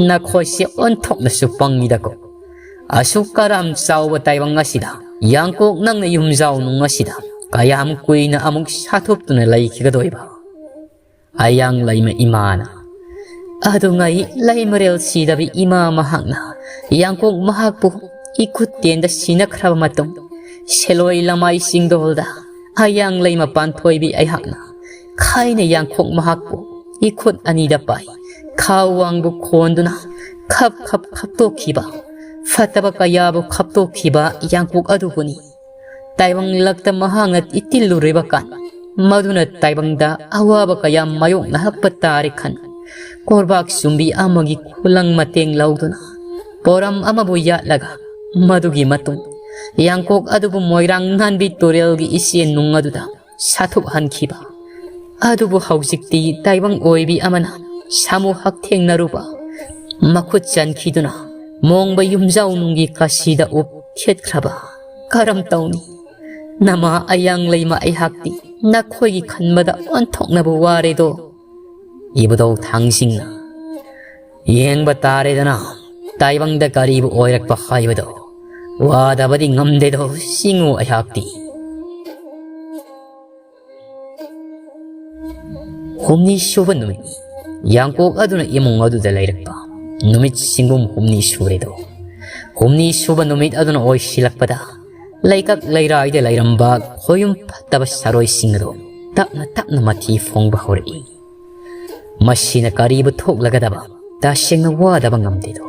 ꯅꯈꯣꯏꯁꯦ ꯑꯣꯟꯊꯣꯛꯅꯁꯨ ꯄꯪꯉꯤꯗꯀꯣ꯫ ꯑꯁꯨꯛ ꯀꯔꯥꯝ ꯆꯥꯎꯕ ꯇꯥꯏꯕꯪ ꯑꯁꯤꯗ ꯌꯥꯡꯀꯣꯛ ꯅꯪꯅ ꯌꯨꯝꯖꯥꯎ ꯅꯨꯡ ꯑꯁꯤꯗ ꯀꯌꯥꯝ ꯀꯨꯏꯅ ꯑꯃꯨꯛ ꯁꯥꯊꯨꯞꯇꯨꯅ ꯂꯩꯈꯤꯒꯗꯣꯏꯕ?" ꯑꯌꯥꯡ ꯂꯩꯃ ꯏꯃꯥꯅ, "ꯑꯗꯨꯉꯩ ꯂꯩꯃꯔꯦꯜ ꯁꯤꯗꯕꯤ ꯏꯃꯥ ꯃꯍꯥꯛꯅ ꯌꯥꯡꯀꯣꯛ ꯃꯍꯥꯛꯄꯨ ꯏꯈꯨꯠ ꯇꯦꯟꯗ ꯁꯤꯅꯈ꯭ꯔꯕ ꯃꯇꯨꯡ, ꯁꯦꯂꯣꯏ ꯂꯃꯥꯏ ꯆꯤꯡꯗꯣꯜꯗ ꯑꯌꯥꯡ ꯂꯩꯃ ꯄꯥꯟꯊꯣꯏꯕꯤ ꯑꯩꯍꯥꯛꯅ ꯈꯥꯏꯅ ꯌꯥꯡꯀꯣꯛ ꯃꯍꯥꯛꯄꯨ ꯏꯈꯨꯠ ꯑꯅꯤꯗ ꯄꯥꯏ ꯈꯥꯎ ꯋꯥꯡꯕꯨ ꯈꯣꯟꯗꯨꯅ ꯈꯞ ꯈꯞ ꯈꯞꯇꯣꯛꯈꯤꯕ, ꯐꯠꯇꯕ ꯀꯌꯥꯕꯨ ꯈꯞꯇꯣꯛꯈꯤꯕ ꯌꯥꯡꯀꯣꯛ ꯑꯗꯨꯕꯨꯅꯤ꯫ ꯇꯥꯏꯕꯪ ꯂꯛꯇ ꯃꯍꯥꯛꯅ ꯏꯇꯤꯜꯂꯨꯔꯤꯕ ꯀꯥꯟ, ꯃꯗꯨꯅ ꯇꯥꯏꯕꯪꯗ ꯑꯋꯥꯕ ꯀꯌꯥ ꯃꯥꯌꯣꯛꯅꯍꯛꯄ ꯇꯥꯔꯦ ꯈꯟ, ꯀꯣꯔꯕꯥꯛ ꯆꯨꯝꯕꯤ ꯑꯃꯒꯤ ꯈꯨꯂꯪ ꯃꯇꯦꯡ ꯂꯧꯗꯨꯅ ꯄꯣꯔꯝ ꯑꯃꯕꯨ ꯌꯥꯠꯂꯒ, ꯃꯗꯨꯒꯤ ꯃꯇꯨꯡ ꯌꯥꯡꯀꯣꯛ ꯑꯗꯨꯕꯨ ꯃꯣꯏꯔꯥꯡ ꯅꯥꯟꯕꯤ ꯇꯨꯔꯦꯜꯒꯤ ꯏꯆꯦꯜ ꯅꯨꯡ ꯑꯗꯨꯗ ꯁꯥꯊꯨꯛꯍꯟꯈꯤꯕ꯫ ꯑꯗꯨꯕꯨ ꯍꯧꯖꯤꯛꯇꯤ ꯇꯥꯏꯕꯪ ꯑꯣꯏꯕꯤ ꯑꯃꯅ ꯁꯥꯃꯨ ꯍꯛꯊꯦꯡꯅꯔꯨꯕ ꯃꯈꯨꯠ ꯆꯟꯈꯤꯗꯨꯅ ꯃꯣꯡꯕ ꯌꯨꯝꯖꯥꯎ ꯅꯨꯡꯒꯤ ꯀꯥꯁꯤꯗ ꯎꯞ ꯊꯦꯠꯈ꯭ꯔꯕ꯫ ꯀꯔꯝ ꯇꯧꯅꯤ? ꯅꯃꯥ ꯑꯌꯥꯡ ꯂꯩꯃ ꯑꯩꯍꯥꯛꯇꯤ ꯅꯈꯣꯏꯒꯤ ꯈꯟꯕꯗ ꯑꯣꯟꯊꯣꯛꯅꯕꯨ ꯋꯥꯔꯦꯗꯣ꯫" ꯏꯕꯨꯙꯧ ꯊꯥꯡꯖꯤꯡꯅ, "ꯌꯦꯡꯕ ꯇꯥꯔꯦꯗꯅ, ꯇꯥꯏꯕꯪꯗ ꯀꯔꯤꯕꯨ ꯑꯣꯏꯔꯛꯄ ꯍꯥꯏꯕꯗꯣ꯫ ꯋꯥꯗꯕꯗꯤ ꯉꯝꯗꯦꯗꯣ ꯁꯤꯡꯉꯨ ꯑꯩꯍꯥꯛꯇꯤ꯫" ꯍꯨꯝꯅꯤ ꯁꯨꯕ ꯅꯨꯃꯤꯠꯅꯤ꯫ ꯌꯥꯡꯀꯣꯛ ꯑꯗꯨꯅ ꯏꯃꯨꯡ ꯑꯗꯨꯗ ꯂꯩꯔꯛꯄ ꯅꯨꯃꯤꯠ ꯁꯤꯡꯒꯨꯝ ꯍꯨꯝꯅꯤ ꯁꯨꯔꯦꯗꯣ꯫ ꯍꯨꯝꯅꯤ ꯁꯨꯕ ꯅꯨꯃꯤꯠ ꯑꯗꯨꯅ ꯑꯣꯏꯁꯤꯜꯂꯛꯄꯗ, ꯂꯩꯀꯛ ꯂꯩꯔꯥꯏꯗ ꯂꯩꯔꯝꯕ ꯈꯣꯌꯨꯝ ꯐꯠꯇꯕ ꯁꯥꯔꯣꯏꯁꯤꯡ ꯑꯗꯨ ꯇꯞꯅ ꯇꯞꯅ ꯃꯊꯤ ꯐꯣꯡꯕ ꯍꯧꯔꯛꯏ꯫ ꯃꯁꯤꯅ ꯀꯔꯤꯕꯨ ꯊꯣꯛꯂꯒꯗꯕ? ꯇꯁꯦꯡꯅ ꯋꯥꯗꯕ ꯉꯝꯗꯦꯗꯣ꯫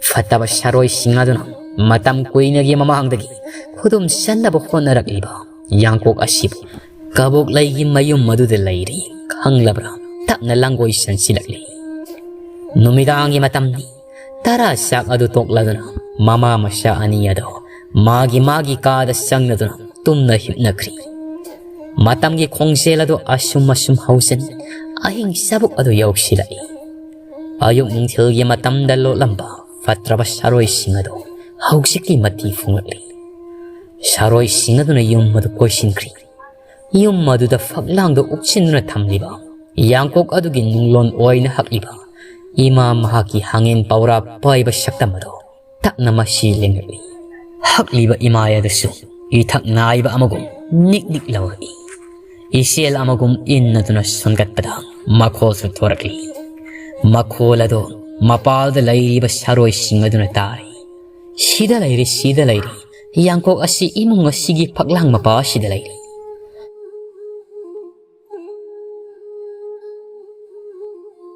ꯐꯠꯇꯕ ꯁꯥꯔꯣꯏꯁꯤꯡ ꯑꯗꯨꯅ ꯃꯇꯝ ꯀꯨꯏꯅꯒꯤ ꯃꯃꯥꯡꯗꯒꯤ ꯈꯨꯗꯨꯝ ꯆꯟꯅꯕ ꯍꯣꯠꯅꯔꯛꯂꯤꯕ ꯌꯥꯡꯀꯣꯛ ꯑꯁꯤꯕꯨ ꯀꯕꯣꯛ ꯂꯩꯒꯤ ꯃꯌꯨꯝ ꯑꯗꯨꯗ ꯂꯩꯔꯤ ꯈꯪꯂꯕ꯭ꯔꯥ? ꯇꯞꯅ ꯂꯥꯡꯒꯣꯏ ꯆꯟꯁꯤꯜꯂꯛꯂꯤ꯫ ꯅꯨꯃꯤꯗꯥꯡꯒꯤ ꯃꯇꯝꯅꯤ꯫ ꯇꯔꯥ ꯆꯥꯛ ꯑꯗꯨ ꯇꯣꯛꯂꯗꯨꯅ ꯃꯃꯥ ꯃꯆꯥ ꯑꯅꯤ ꯑꯗꯨ ꯃꯥꯒꯤ ꯃꯥꯒꯤ ꯀꯥꯗ ꯆꯪꯅꯗꯨꯅ ꯇꯨꯝꯅ ꯍꯤꯞꯅꯈ꯭ꯔꯤ꯫ ꯃꯇꯝꯒꯤ ꯈꯣꯡꯖꯦꯜ ꯑꯗꯨ ꯑꯁꯨꯝ ꯑꯁꯨꯝ ꯍꯧꯖꯤꯟ ꯑꯍꯤꯡ ꯆꯥꯕꯨꯛ ꯑꯗꯨ ꯌꯧꯁꯤꯜꯂꯛꯏ꯫ ꯑꯌꯨꯛ ꯅꯨꯡꯊꯤꯜꯒꯤ ꯃꯇꯝꯗ ꯂꯣꯠꯂꯝꯕ ꯐꯠꯇ꯭ꯔꯕ ꯁꯥꯔꯣꯏꯁꯤꯡ ꯑꯗꯨ ꯍꯧꯖꯤꯛꯇꯤ ꯃꯊꯤ ꯐꯣꯡꯂꯛꯂꯤ꯫ ꯁꯥꯔꯣꯏꯁꯤꯡ ꯑꯗꯨꯅ ꯌꯨꯝ ꯑꯗꯨ ꯀꯣꯏꯁꯤꯟꯈ꯭ꯔꯤ꯫ ꯌꯨꯝ ꯑꯗꯨꯗ ꯐꯛꯂꯥꯡꯗ ꯎꯞꯁꯤꯟꯗꯨꯅ ꯊꯝꯂꯤꯕ ꯌꯥꯡꯀꯣꯛ ꯑꯗꯨꯒꯤ ꯅꯨꯡꯂꯣꯟ ꯑꯣꯏꯅ ꯍꯛꯂꯤꯕ ꯏꯃꯥ ꯃꯍꯥꯛꯀꯤ ꯍꯥꯡꯉꯦꯟ ꯄꯧꯔꯥ ꯄꯥꯏꯕ ꯁꯛꯇꯝ ꯑꯗꯨ ꯇꯞꯅ ꯃꯁꯤ ꯂꯦꯡꯂꯛꯂꯤ꯫ ꯍꯛꯂꯤꯕ ꯏꯃꯥ ꯑꯗꯨꯁꯨ ꯏꯊꯛ ꯅꯥꯏꯕ ꯑꯃꯒꯨꯝ ꯅꯤꯛ ꯅꯤꯛ ꯂꯥꯎꯔꯛꯏ꯫ ꯏꯆꯦꯜ ꯑꯃꯒꯨꯝ ꯏꯟꯅꯗꯨꯅ ꯁꯣꯟꯒꯠꯄꯗ ꯃꯈꯣꯜꯁꯨ ꯊꯣꯔꯛꯂꯤ꯫ ꯃꯈꯣꯜ ꯑꯗꯨ ꯃꯄꯥꯜꯗ ꯂꯩꯔꯤꯕ ꯁꯥꯔꯣꯏꯁꯤꯡ ꯑꯗꯨꯅ ꯇꯥꯔꯤ꯫ "ꯁꯤꯗ ꯂꯩꯔꯤ, ꯁꯤꯗ ꯂꯩꯔꯤ꯫ ꯌꯥꯡꯀꯣꯛ ꯑꯁꯤ ꯏꯃꯨꯡ ꯑꯁꯤꯒꯤ ꯐꯛꯂꯥꯡ ꯃꯄꯥ ꯑꯁꯤꯗ ꯂꯩꯔꯤ꯫